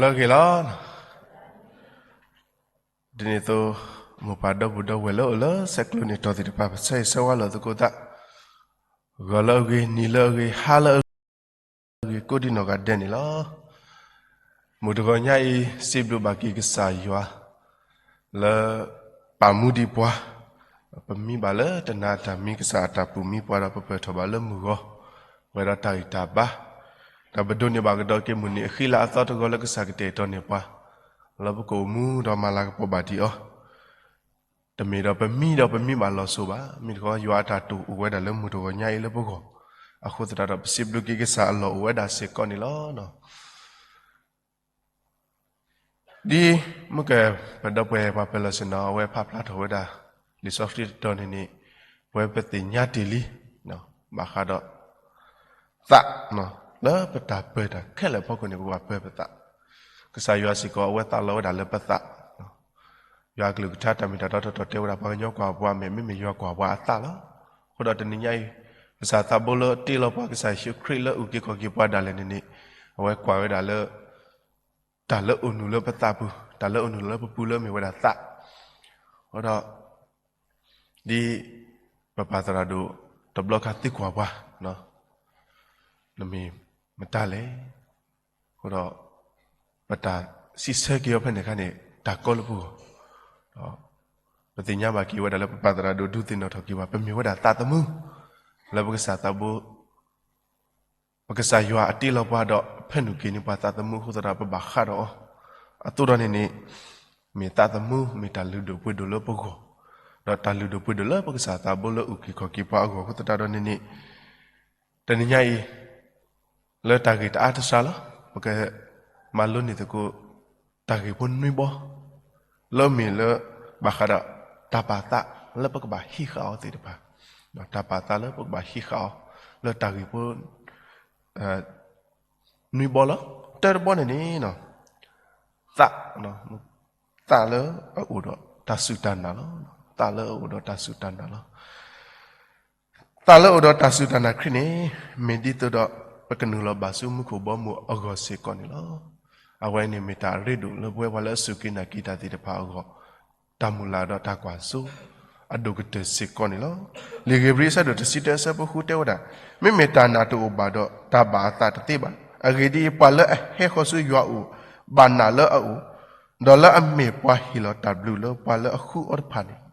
လၢအဂ့ၤလီၤ. ဒ်န့ၣ်အသိး မိၢ်ပၢ်ဒီပုၢ်ဒီဝဲၢ်လၢအိၣ်လၢဆဲးကျိးန့ၣ် တီၢ်သ့ၣ်တဖၣ် ပဆၢဂ့ၤဆၢဝါလိာ်သကိးသး, ဂီၤလၢအဂ့ၤ, နံၤလၢအဂ့ၤ, ဟါလၢအဂ့ၤ, ကိးဒံနီၢ်ဂၤဒဲးန့ၣ်လီၤ. မုၢ်တဂီၤညါအံၤ စံးဘျုးဘၣ်က့ၤကစၢ်ယွၤ လၢ ပာ်မူဒံးပှၤ, ပမံဘၣ်လၢတနၤအတၢ်မံ ကစၢ်အတၢ်ပူၤမံပှၤဒီး ပပၢၢ်ထီၣ်ဘၣ်လၢမုၢ်ဂီၤ, ပှဲၤဒီးတၢ်ဂံၢ်တၢ်ဘါ, ဒီးပဒိးန့ၢ်ဘၣ်ကဒီးက့ၤမုၢ်နံၤအဃံလၤအသီတဂီၤလၢကစၢ်ကတဲာ်ကတီၤန့ၢ်ပှၤ, လၢပကအိၣ်မူဒီးမၤလၤကပီၤဘၣ်ဒံးအီၤ, တမ့ၢ်ဒီးပမံဒီးပမံဘၣ်လီၤစိၤဘၣ်. မ့ၢ်တခီ ယွၤအတၢ်တိာ်အိၣ်ဝဲဒၣ်လၢမုၢ်တဂီၤညါအံၤလၢပဂီၢ်, အဃိသတးဒီး ပစံးဘျုးက့ၤကစၢ်အလီၢ်အိၣ်ဝဲဒၣ်စ့ၢ်ကီးန့ၣ်လီၤ. ဒ်မုၢ်ကဲ ပဒီပုၢ်ဝဲၢ်ပှၤပၢၤလီၢ်ဆ့ၣ်နီၤ အဝဲဖးဖျါထီၣ်ဝဲဒၣ် လံာ်စီဆှံတတီၤန့ၣ်န့ၣ်, ပဝဲပသ့ၣ်ညါတ့ၢ်လံ ဘၣ်ဃးဒီး သး, လၢပတၢ်ပၢၤတၢ်ခဲလၢာ်အဖီခိၣ်န့ၣ် ပဘၣ်ပၢၤပသး, ကစၢ်ယွၤစ့ၢ်ကီး အဝဲသးလီဝဲဒၣ်လၢပသး ယွၤအကလုၢ်ကထါတၢ်မ့ၢ်တၢ်တီထီၣ်တီၢ်တဲဝဲဒၣ် ပှၤကညီကွၢ်ပှၤအမဲာ် မ့မ့ၢ်ယွၤကွၢ်ပှၤအသးလီၤ. အဃိဒီးတနံၤညါအံၤ ကစၢ်သးဘိလၢတ့လီၤပှၤ ကစၢ်ယ့ၣ်ၡူးခရံာ်လၢအုၣ်က့ၤခီၣ်က့ၤပှၤဒၣ်လဲာ်န့ၣ်န့ၣ်, အဝဲကွၢ်ဝဲဒၣ်လၢ တၢ်လၢအိၣ်နုာ်လၢပသးပူၤ, တၢ်လၢအိၣ်နုာ်လၢပပူၤလၢမ့ၢ်ဝဲဒၣ်သး, အဃိဒီး ဒ်ပပၢ်သရၣ်ဒိၣ် တဘျီခါသံကွၢ်ပှၤ နမ့ၢ်မတၤလဲၣ်, အဃိဒီး ပတၢ်စံးဆၢက့ၤအီၤဖဲန့ၣ်အခါန့ၣ် တၢ်ကီလၢပဂီၢ်, ဒီး ပသ့ၣ်ညါဘၣ်က့ၤဝဲဒၣ်လၢပပၢ်သရၣ်ဒိၣ်ဒုးသ့ၣ်နီၣ်ထီၣ်က့ၤပှၤ ပမ့ၢ်ဝဲဒၣ်သးသမူ လၢပကစၢ်သးဘိ ပကစၢ်ယွၤအတ့လီၤပှၤဒီး ဖဲနုာ်က့ၤန့ၢ်ပှၤသးသမူအဃိသတးဒီး ပဘၣ်ဃးဒီးအီၤ, အသိးဒီးန့ၣ်န့ၣ် မ့ၢ်သးသမူ မ့ၢ်တၢ်လုၢ်ဒိၣ်ပှ့ၤဒိၣ်လၢပဂီၢ်, ဒီးတၢ်လုၢ်ဒိၣ်ပှ့ၤဒိၣ်လၢပကစၢ်သးဘိလၢအုၣ်က့ၤခီၣ်က့ၤပှၤအဂီၢ်အဃိသတးဒီးန့ၣ်န့ၣ်, တနံၤညါအံၤ လၢတၢ်ဂ့ၢ်တအါတစှၤလီၤ ပကမၤလိန့ၢ်သကိး တၢ်ဂ့ၢ်ဖိနွံဘီ လၢမ့ၢ်လၢ ဘၣ်ဃးဒီး တၢ်ပာ်သးလၢပကဘၣ်ဟံးဃာ်အီၤသ့ၣ်တဖၣ်, တၢ်ပာ်သးလၢပကဘၣ်ဟံးဃာ်အီၤ လၢတၢ်ဂ့ၢ်ဖိ နွံဘီလီၤ. တၢတဘီန့ၣ်န့ၣ် သး, သးလၢအအိၣ်ဒီးတၢ်စူၢ်တၢ်နာ်လီၤ. သးလၢအအိၣ်ဒီးတၢ်စူၢ်တၢ်နာ်လီၤ. သးလၢအအိၣ်ဒီးတၢ်စူၢ်တၢ်နာ်ခရံာ်န့ၣ် မ့ၢ်ဒ်သိးဒီး ပကနုာ်လီၤဘၣ်ဆူမူခိၣ်ဘီမုၢ်အဂီၢ်စ့ၢ်ကီးန့ၣ်လီၤ. အဝဲန့ၣ်မ့ၢ်တၢ်အရ့ဒိၣ်လၢပဝဲပှၤလၢအစူၢ်က့ၤနာ်က့ၤတၢ်သ့ၣ်တဖၣ်အဂီၢ်, တၢ်မုၢ်လၢ်ဒီးတၢ်ကွၢ်စိ အဒိၣ်ကတၢၢ်စ့ၢ်ကီးန့ၣ်လီၤ. လံာ်ဧ့ၤဘြံၤအဆၢဒိၣ်တဆံတၢအဆၢဖိဃုတဲဝဲဒၣ်, မ့မ့ၢ်တၢ်နာ်တအိၣ်ဘၣ်ဒီး တၢ်ဘၣ်အသးတသ့ဘၣ်. အဂ့ၢ်ဒ်အံၤ, ပှၤလၢအဟဲဃီၤဆူယွၤအအိၣ်, ဘၣ်နာ်လၢအအိၣ်, ဒီးလၢအမ့ၢ်ပှၤဟ့ၣ်လီၤတၢ်ဘျုးလၢပှၤလၢအဃုအီၤတဖၣ်န့ၣ်လီ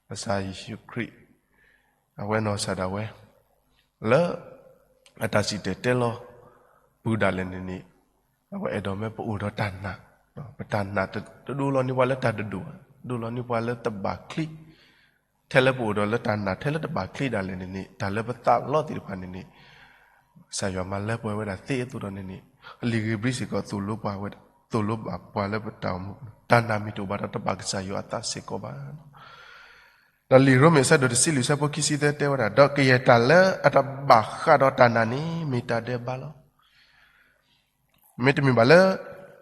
ၤ. ကစၢ်ယ့ၣ်ၡူးခရံာ် အဝဲနီၢ်ကစၢ်ဒၣ်ဝဲ လၢ အတၢ်စံၣ်တဲၤတဲလီၤ ပူၤဒၣ်လဲာ်န့ၣ်န့ၣ်, အဝဲအဲၣ်ဒိးမ့ၢ်ပအိၣ်ဒီးတၢ်နာ်, ပတၢ်နာ်တဒိလီၤန့ၢ်ပှၤလၢတၢ်တဒိၣ်ဘၣ်, ဒိလီၤန့ၢ်ပှၤလၢတဘၣ်ချံ, ထဲလၢပအိၣ်ဒီးလၢတၢ်နာ်ထဲလၢတဘၣ်ချံဒၣ်လဲာ်န့ၣ်န့ၣ် တၢ်လၢပသးလီသ့ၣ်တဖၣ်န့ၣ်န့ၣ်, ကစၢ်ယွၤမၤလၢပှဲၤဝဲဒၣ်သ့အသိးဒီးန့ၣ်န့ၣ်, လံာ်ဧ့ၤဘြံၤစ့ၢ်ကီးသိၣ်လိပှၤဝဲဒၣ်, သိၣ်လိဘၣ်ပှၤလၢပတၢ်အိၣ်မူ, တၢ်နာ်မ့ၢ်တအိၣ်ဘၣ်ဒီးတဘၣ်ကစၢ်ယွၤအသးစ့ၢ်ကီးဘၣ်. ဒီးလံာ်ရိမ့ၤအဆၢဒိၣ်တဆံလွံၢ်အဆၢဖိခံဆံသၢတဲဝဲဒၣ်, ဒီးကယဲၢ်တၢ်လၢအတဘၣ်ဃးဒီးတၢ်နာ်န့ၣ် မ့ၢ်တၢ်ဒဲးဘးလီၤ. မ့တမ့ၢ်ဘၣ်လၢ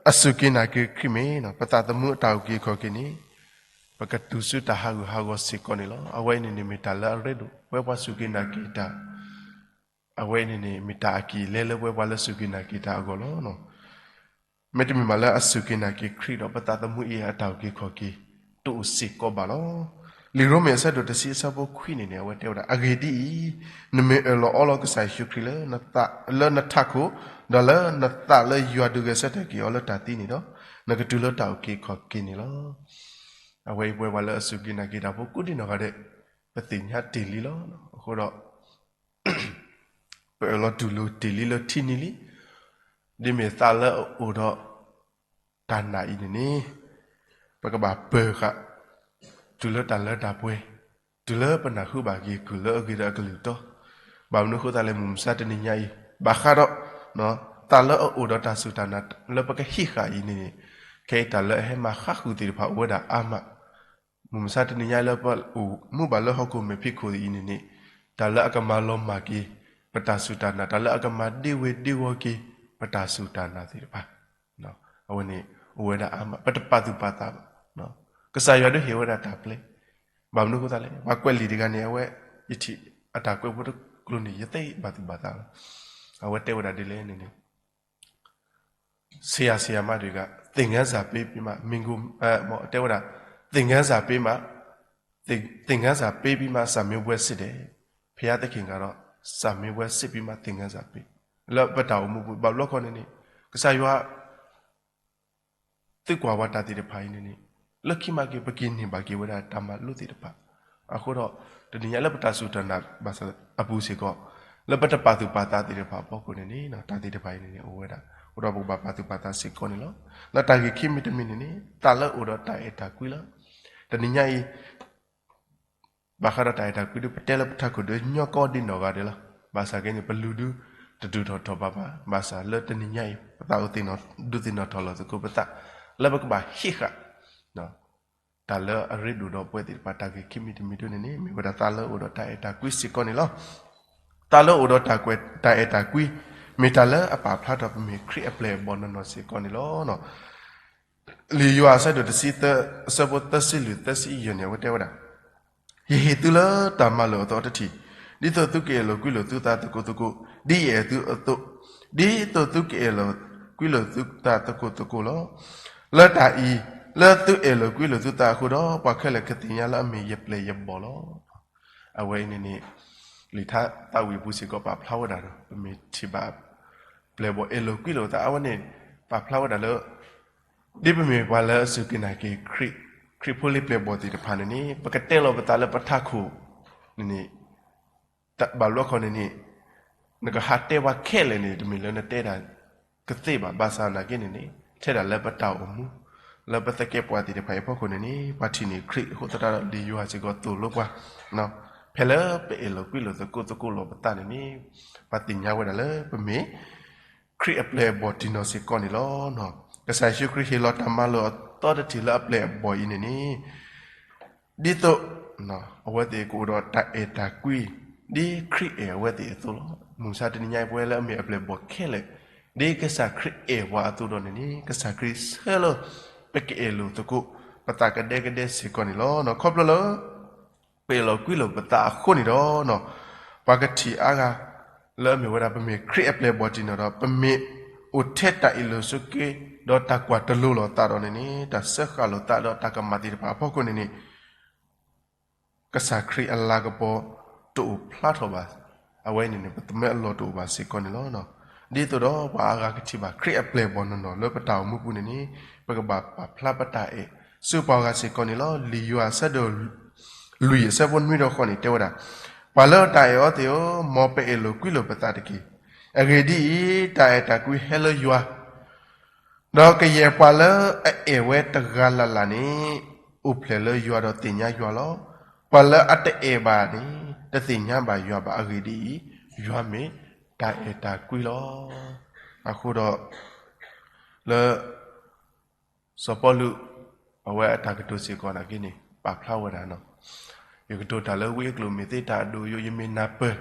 အစူၢ်က့ၤနာ်က့ၤခရံာ်မ့ၢ် ပသးသမူအတၢ်အုၣ်က့ၤခီၣ်က့ၤန့ၣ်, ပကတုၤဆူတၢ်ဟးဂူာ်ဟးဂီၤစ့ၢ်ကီးန့ၣ်လီၤ. အဝဲအံၤန့ၣ်န့ၣ်မ့ၢ်တၢ်လၢအရ့ဒိၣ် ပဝဲပှၤစူၢ်က့ၤနာ်က့ၤတၢ်, အဝဲအံၤန့ၣ်န့ၣ် မ့ၢ်တၢ်အကံၢ်အလဲလၢပဝဲပှၤလၢစူၢ်က့ၤနာ်က့ၤတၢ်အဂီၢ်လီၤ. မ့တမ့ၢ်ဘၣ်လၢအစူၢ်က့ၤနာ်က့ၤခရံာ်ဒီး ပသးသမူအံၤအတၢ်အုၣ်က့ၤခီၣ်က့ၤ တအိၣ်စ့ၢ်ကီးဘၣ်လီၤ. လံာ်ရိမ့ၤအဆၢဒိၣ်တဆံအဆၢဖိခွံန့ၣ်န့ၣ် အဝဲတဲဝဲဒၣ်, အဂ့ၢ်ဒ်အံၤ, နမ့ၢ်အၢၣ်လီၤအီလီၤကစၢ်ယ့ၣ်ၡူးခရံာ်လၢ လၢနထးခိၣ်, ဒီးလၢနသးလၢယွၤဒုးဂဲၤဆၢထၢၣ်က့ၤအီၤလၢတၢ်သံန့ၣ်ဒီး, နကတုၤလၢတၢ်အုၣ်က့ၤခီၣ်က့ၤန့ၣ်လီၤ. အဝဲအံၤပဝဲပှၤလၢအစူၢ်က့ၤနာ်က့ၤတၢ်ဖိကိးဒံနီၢ်ဂၤဒဲး, ပသ့ၣ်ညါတ့ၢ်လံလီၤ. အဃိဒီး ပအၢၣ်လီၤတူၢ်လိာ်တ့ၢ်လံလၢထံနံၤလံ. ဒ်မ့ၢ်သးလၢအအိၣ်ဒီး တၢ်နာ်အံၤန့ၣ်န့ၣ်, ပကဘၣ်ပၢၤဃာ် တုၤလၢတၢ်လၢတၢ်ပှဲၤ, တုၤလၢပနၢ်ဟူဘၣ်က့ၤကုၢ်လၢအဂ့ၤဒီးအကလုၢ်တီ, ဘၣ်မနုၤအဃိသတးလဲၣ် မုၢ်မဆါတနံၤညါအံၤ, ဘၣ်ဃးဒီး သးလၢအအိၣ်ဒီးတၢ်စူၢ်တၢ်နာ် လၢပကဟံးဃာ်အံၤန့ၣ်န့ၣ်, ခဲအံၤတၢ်လၢအဟဲမၤဃါဃုာ်သ့ၣ်တဖၣ်အိၣ်ဝဲဒၣ်အါမး. မုၢ်မဆါတနံၤညါလၢပအိၣ်မူဘၣ်လၢဟီၣ်ခိၣ်မဲာ်ဖံးခိၣ်အံၤန့ၣ်န့ၣ်, တၢ်လၢအကမၤလီၤမၢ်က့ၤ ပတၢ်စူၢ်တၢ်နာ်, တၢ်လၢအကမၤဒ့ဝဲၤဒ့ဝီၤက့ၤ ပတၢ်စူၢ်တၢ်နာ်သ့ၣ်တဖၣ်, အဝဲန့ၣ် အိၣ်ဝဲဒၣ်အါမး, ပတပာ်သူၣ်ပာ်သးဘၣ်. ကစၢ်ယွၤဒုးဟ့ၣ်ဝဲဒၣ်တၢ်ပျဲ, ဘၣ်မနုၤအဃိသတးလဲၣ်, ပှၤကွဲးလံာ်တဂၤန့ၣ် အဝဲ ယထံၣ်အတၢ်ကွဲးဖိတကျိၤန့ၣ် ယသ့ဘၣ်သူၣ်ဘၣ်သးလီၤ. အဝဲတဲဝဲဒၣ်ဒ်လဲၣ်န့ၣ်န့ၣ် ဆရာဆရာမတွေက သင်ခန်းစာပေးပြီးမှ မင်းကို အဲ မတဲဝဲဒၣ် သင်ခန်းစာပေးမှ သင် သင်ခန်းစာပေးပြီးမှ စာမေးပွဲစစ်တယ် ဘုရားသခင်ကတော့ စာမေးပွဲစစ်ပြီးမှ သင်ခန်းစာပေး လၢပတၢ်အိၣ်မူပူၤ ဘၣ်ဘျီခီန့ၣ်န့ၣ် ကစၢ်ယွၤ သုကွၢ်ဝဲတၢ်သ့ၣ်တဖၣ်အံၤန့ၣ်န့ၣ် လၢခံမးက့ၤ ပက့ၤန့ၢ်ဘၣ်က့ၤဝဲဒၣ်တၢ်မၤလိသ့ၣ်တဖၣ် အဃိဒီး တနံၤညါလၢပတၢ်စူၢ်တၢ်နာ်ဘၣ်ဆၣ်အပူၤစ့ၢ်ကီး လၢပတပာ်သူၣ်ပာ်သးသ့ၣ်တဖၣ်အဖီခိၣ်န့ၣ်န့ၣ် တၢ်သ့ၣ်တဖၣ်အံၤန့ၣ်န့ၣ် အိၣ်ဝဲဒၣ် အဃိဒီးပကဘၣ်ပာ်သူၣ်ပာ်သးစ့ၢ်ကီးန့ၣ်လီၤ. လၢတၢ်ဂ့ၢ်ခံမံၤတမံၤန့ၣ်န့ၣ် သးလၢအအိၣ်ဒီးတၢ်အဲၣ်တၢ်ကွံလီၤ. တနံၤညါအံၤ ဘၣ်ဃးဒီးတၢ်အဲၣ်တၢ်ကွံဒီး ပတဲလၢပထးခိၣ်ဒီး ညီကီဒ်နီၢ်ဂၤဒဲးလီၤ. ဘၣ်ဆၣ်က့န့ၣ် ပလူၤဒု တတုၤထီၣ်ထီၣ်ဘးဘၣ်. ဘၣ်ဆၣ်လၢတနံၤညါအံၤ ပသးအိၣ်သ့ၣ်နီၣ် ဒုးသ့ၣ်နီၣ်ထီၣ်လီၤသကိးပသး လၢပကဘၣ်ဟံးဃာ် တၢ်လၢအရ့ဒိၣ်ဒီးပဝဲသ့ၣ်တဖၣ် တၢ်ဂ့ၢ်ခံမံၤတမံၤဒ်န့ၣ်န့ၣ် မ့ၢ်ဝဲဒၣ်သးလၢအအိၣ်ဒီးတၢ်အဲၣ်တၢ်ကွံစ့ၢ်ကီးန့ၣ်လီၤ. သးလၢအအိၣ်ဒီးတၢ်ကွဲး တၢ်အဲၣ်တၢ်ကွံ မ့ၢ်တၢ်လၢအပာ်ဖျါထီၣ်ပမ့ၢ်ခရံာ်အပျဲၢ်အဘီၣ်နီၢ်နီၢ်စ့ၢ်ကီးန့ၣ်လီၤ. လံာ်ယိၤဟၣ်အဆၢဒိၣ်တဆံသၢ အဆၢဖိသၢဆံလွံၢ်သၢဆံယဲၢ်န့ၣ် အဝဲတဲဝဲဒၣ် ယဟ့ၣ်သုလၢတၢ်မၤလိာ်အသီတထံၣ်, ဒ်သိးသုကအဲၣ်လိာ်ကွံလိာ်သုသးသကိးသကိး, ဒ်ယအဲၣ်သုအသိး, ဒ်သိးသုကအဲၣ်လိာ်ကွံလိာ်သုသးသကိးသကိးလီၤ. လၢတၢ်အံၤ, လၢသုအဲၣ်လိာ်ကွံလိာ်သုသးအဃိဒီး ပှၤခဲလၢာ်ကသ့ၣ်ညါလၢအမ့ၢ်ယပျဲၢ်ယဘီၣ်လီၤ. အဝဲအံၤန့ၣ်န့ၣ် လံာ်ထါသးဝံၣ်အပူၤစ့ၢ်ကီးပာ်ဖျါဝဲဒၣ်ဒီး ပမ့ၢ်ထံၣ်ဘၣ် ပျဲၢ်ဘီၣ်အဲၣ်လိာ်ကွံလိာ်သး အဝဲန့ၣ် ပာ်ဖျါဝဲဒၣ်လၢ ဒ်ပမ့ၢ်ပှၤလၢအစူၢ်က့ၤနာ်က့ၤ ခရံာ်ဖိလံၤပျဲၢ်ဘီၣ်သ့ၣ်တဖၣ်န့ၣ်န့ၣ် ပကတဲလီၤပသးလၢပထးခိၣ်န့ၣ်န့ၣ် ဘၣ်ဘျီခီန့ၣ်န့ၣ် နကဟးတဲပှၤခဲလၢာ်န့ၣ် တမ့ၢ်လၢနတဲဒၣ်ကသ့ဘၣ်. ဘၣ်ဆၣ်နာ်က့န့ၣ်န့ၣ် ထဲဒၣ်လၢပတၢ်အိၣ်မူ လၢပသကဲပှၤသ့ၣ်တဖၣ်အံၤအဖီခိၣ်န့ၣ်န့ၣ် ပှၤထံၣ်န့ၢ်ခရံာ်အဃိသတးဒီး လံာ်ယိၤဟၣ်စ့ၢ်ကီးသိၣ်လိပှၤ ဖဲလၢပအဲၣ်လိာ်ကွံလိာ်သကိးသကိးလိာ်ပသးန့ၣ်န့ၣ် ပှၤသ့ၣ်ညါဝဲဒၣ်လၢပမ့ၢ် ခရံာ်အပျဲၢ်အဘီၣ်တံၢ်နီၢ်စ့ၢ်ကီးန့ၣ်လီၤ. ကစၢ်ယ့ၣ်ၡူးခရံာ်ဟ့ၣ်လီၤတၢ်မၤလိာ်အသီတထံၣ်လၢအပျဲၢ်အဘီၣ်အံၤန့ၣ်န့ၣ် ဒ်သိး အဝဲသ့ၣ်ကအိၣ်ဒီးတၢ်အဲၣ်တၢ်ကွံ ဒ်ခရံာ်အဲၣ်အဝဲသ့ၣ်အသိးလီၤ. မုၢ်မဆါတနံၤညါအံၤ ပဝဲလၢအမ့ၢ်အပျဲၢ်အဘီၣ်ခဲလၢာ် ဒ်ကစၢ်ခရံာ်အဲၣ်ပှၤအသိးဒီးန့ၣ်န့ၣ် ကစၢ်ခရံာ်ဆှၢလၢ ပကအဲၣ်လိာ်သကိး ပသးကဒဲကဒဲစ့ၢ်ကီးန့ၣ်လီၤ. ခီဖျိလၢ ပအဲၣ်လိာ်ကွံလိာ်ပသးအဃိန့ၣ်ဒီး ပှၤကထံၣ်အါဂၤ လၢအမ့ၢ်ဝဲဒၣ်ပမ့ၢ်ခရံာ်အပျဲၢ်အဘီၣ်တံၢ်နီၢ်ဒီး ပမ့ၢ်အိၣ်ထဲတၢ်အ့ၣ်လိာ်ဆိးက့ ဒီးတၢ်ကွၢ်တလိၤလိာ်သးဒီးန့ၣ်န့ၣ် တၢ်စၢဃာ်လိာ်သးဒီးတၢ်ကမၣ်သ့ၣ်တဖၣ်အဖီခိၣ်န့ၣ်န့ၣ် ကစၢ်ခရံာ်အလၤကပီၤတအိၣ်ဖျါထီၣ်ဘၣ်. အဝဲန့ၣ်န့ၣ် ပသမၢအလီၢ်တအိၣ်ဘၣ်စ့ၢ်ကီးန့ၣ်လီၤ. ဒ်သိးဒီးပှၤအါဂၤကထံၣ်ဘၣ်ခရံာ်အပျဲၢ်အဘီၣ်နီၢ်နီၢ်လၢပတၢ်အိၣ်မူပူၤန့ၣ်န့ၣ် ပကဘၣ်ပာ်ဖျါပတၢ်အဲၣ် ဆူပှၤဂၤစ့ၢ်ကီးန့ၣ်လီၤ. လံာ်ယိၤဟၣ်အဆၢဒိၣ် လွံၢ်အဆၢဖိနွံဒီးဃိးန့ၣ် တဲဝဲဒၣ်, ပှၤလၢတၢ်အဲၣ်အီၤသ့ၣ်ဧၢ, မ်ပအဲၣ်လိာ်ကွံလိာ်ပသးတက့ၢ်. အဂ့ၢ်ဒ်အံၤ, တၢ်အဲၣ်တၢ်ကွံဟဲလၢယွၤ, ဒီးကယဲၢ်ပှၤလၢအအဲၣ်ဝဲတဂၤလၢ်လၢ်န့ၣ် အိၣ်ဖျဲၣ်လၢယွၤဒီးသ့ၣ်ညါယွၤလီၤ. ပှၤလၢအတအဲၣ်ဘၣ်န့ၣ် တသ့ၣ်ညါဘၣ်ယွၤဘၣ်. အဂ့ၢ်ဒ်အံၤ, ယွၤမ့ၢ်တၢ်အဲၣ်တၢ်ကွံလီၤ. အဃိဒီး လၢ စီၤပီလူး အဝဲအတၢ်ကတိၤစ့ၢ်ကီးနာ်က့န့ၣ် ပာ်ဖျါဝဲဒၣ်နီၤ, ယကတိၤတၢ်လၢဝံအကျိၤမ့ၢ်သ့တၢ်အဒိၣ်အယိာ် ယမ့ၢ်နၢ်ပၢၢ်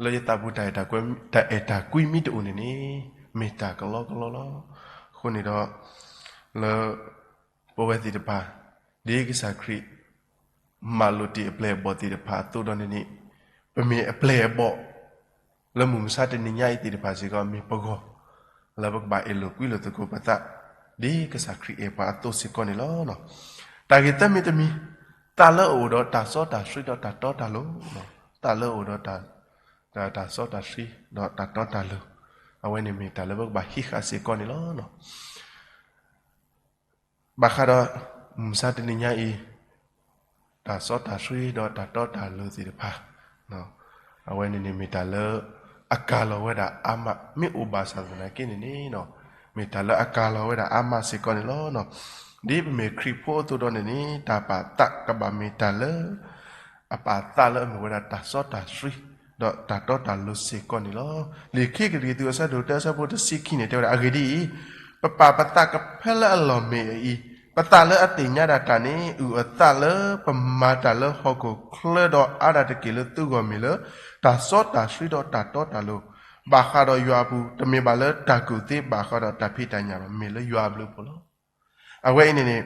လၢယသးပူၤ တၢ်အဲၣ်တၢ်ကွံမ့ၢ်တအိၣ်န့ၣ်န့ၣ် မ့ၢ်တၢ်ကလီကလီလီၤ. အဃိန့ၣ်ဒီး လၢ ပဝဲသ့ၣ်တဖၣ် ဒ်ကစၢ်ခရံာ် မၤလိာ်တ့ၢ်အပျဲၢ်အဘီၣ်သ့ၣ်တဖၣ်အသိးဒီးန့ၣ်န့ၣ် ပမ့ၢ်အပျဲၢ်အဘီၣ် လၢမုၢ်မဆါတနံၤညါအံၤသ့ၣ်တဖၣ်စ့ၢ်ကီး မ့ၢ်ပဂီၢ် လၢပကဘၣ်အဲၣ်လိာ်ကွံလိာ်သကိးပသး ဒ်ကစၢ်ခရံာ်အဲၣ်ပှၤအသိးစ့ၢ်ကီးန့ၣ်လီၤ. တၢ်ဂ့ၢ်သၢမံၤတမံၤ သးလၢအအိၣ်ဒီးတၢ်စီတၢ်ဆှံဒီးတၢ်တီတၢ်လိၤ, သးလၢအအိၣ်ဒီး တၢ်စီတၢ်ဆှံဒီးတၢ်တီတၢ်လိၤ, အဝဲန့ၣ်မ့ၢ်တၢ်လၢပကဘၣ်ဟံးဃာ်စ့ၢ်ကီးန့ၣ်လီၤ. ဘၣ်ဃးဒီး မုၢ်မဆါတနံၤညါအံၤ တၢ်စီတၢ်ဆှံဒီးတၢ်တီတၢ်လိၤသ့ၣ်တဖၣ် အဝဲန့ၣ်န့ၣ်မ့ၢ်တၢ်လၢ အကၤလီၤဝဲဒၣ်အါမး မ့ၢ်အိၣ်ဘၣ်ဆၣ်သနာ်က့န့ၣ်န့ၣ် မ့ၢ်တၢ်လၢအကၤလီၤဝဲဒၣ်အါမးစ့ၢ်ကီးန့ၣ်လီၤ. ဒ်ပမ့ၢ်ခရံာ်ဖိအသိးဒီးန့ၣ်န့ၣ် တၢ်ပာ်သးကဘၣ်မ့ၢ်တၢ်လၢ အပာ်သးလၢအမ့ၢ်ဝဲဒၣ်တၢ်စီတၢ်ဆှံ ဒီးတၢ်တီတၢ်လိၤစ့ၢ်ကီးန့ၣ်လီၤ. လံာ်ခံကရံၣ်သူး အဆၢဒိၣ်တၢ အဆၢဖိတဆံခံန့ၣ် တဲဝဲဒၣ် အဂ့ၢ်ဒ်အံၤ, ပပာ်ပသးကဖၢလၢအလီၢ်မ့ၢ်အအံၤ, ပသးလၢအသ့ၣ်ညါဒၣ်တၢ်န့ၣ် အုၣ်အသးလၢပမၤတၢ်လၢဟီၣ်ခိၣ်ချၢဒီးအါဒၣ်တက့ၢ်လၢသုဂီၢ်မ့ၢ်လၢ တၢ်စီတၢ်ဆှံဒီးတၢ်တီတၢ်လိၤ ဘၣ်ဃးဒီးယွၤအပူၤ, တမ့ၢ်ဘၣ်လၢတၢ်ကူၣ်သ့ဘၣ်ဃးဒီးတၢ်ဖံးတၢ်ညၣ်ဘၣ်, မ့ၢ်လၢယွၤအဘျုးအဖှိၣ်လီၤ. အဝဲအံၤန့ၣ်န့ၣ်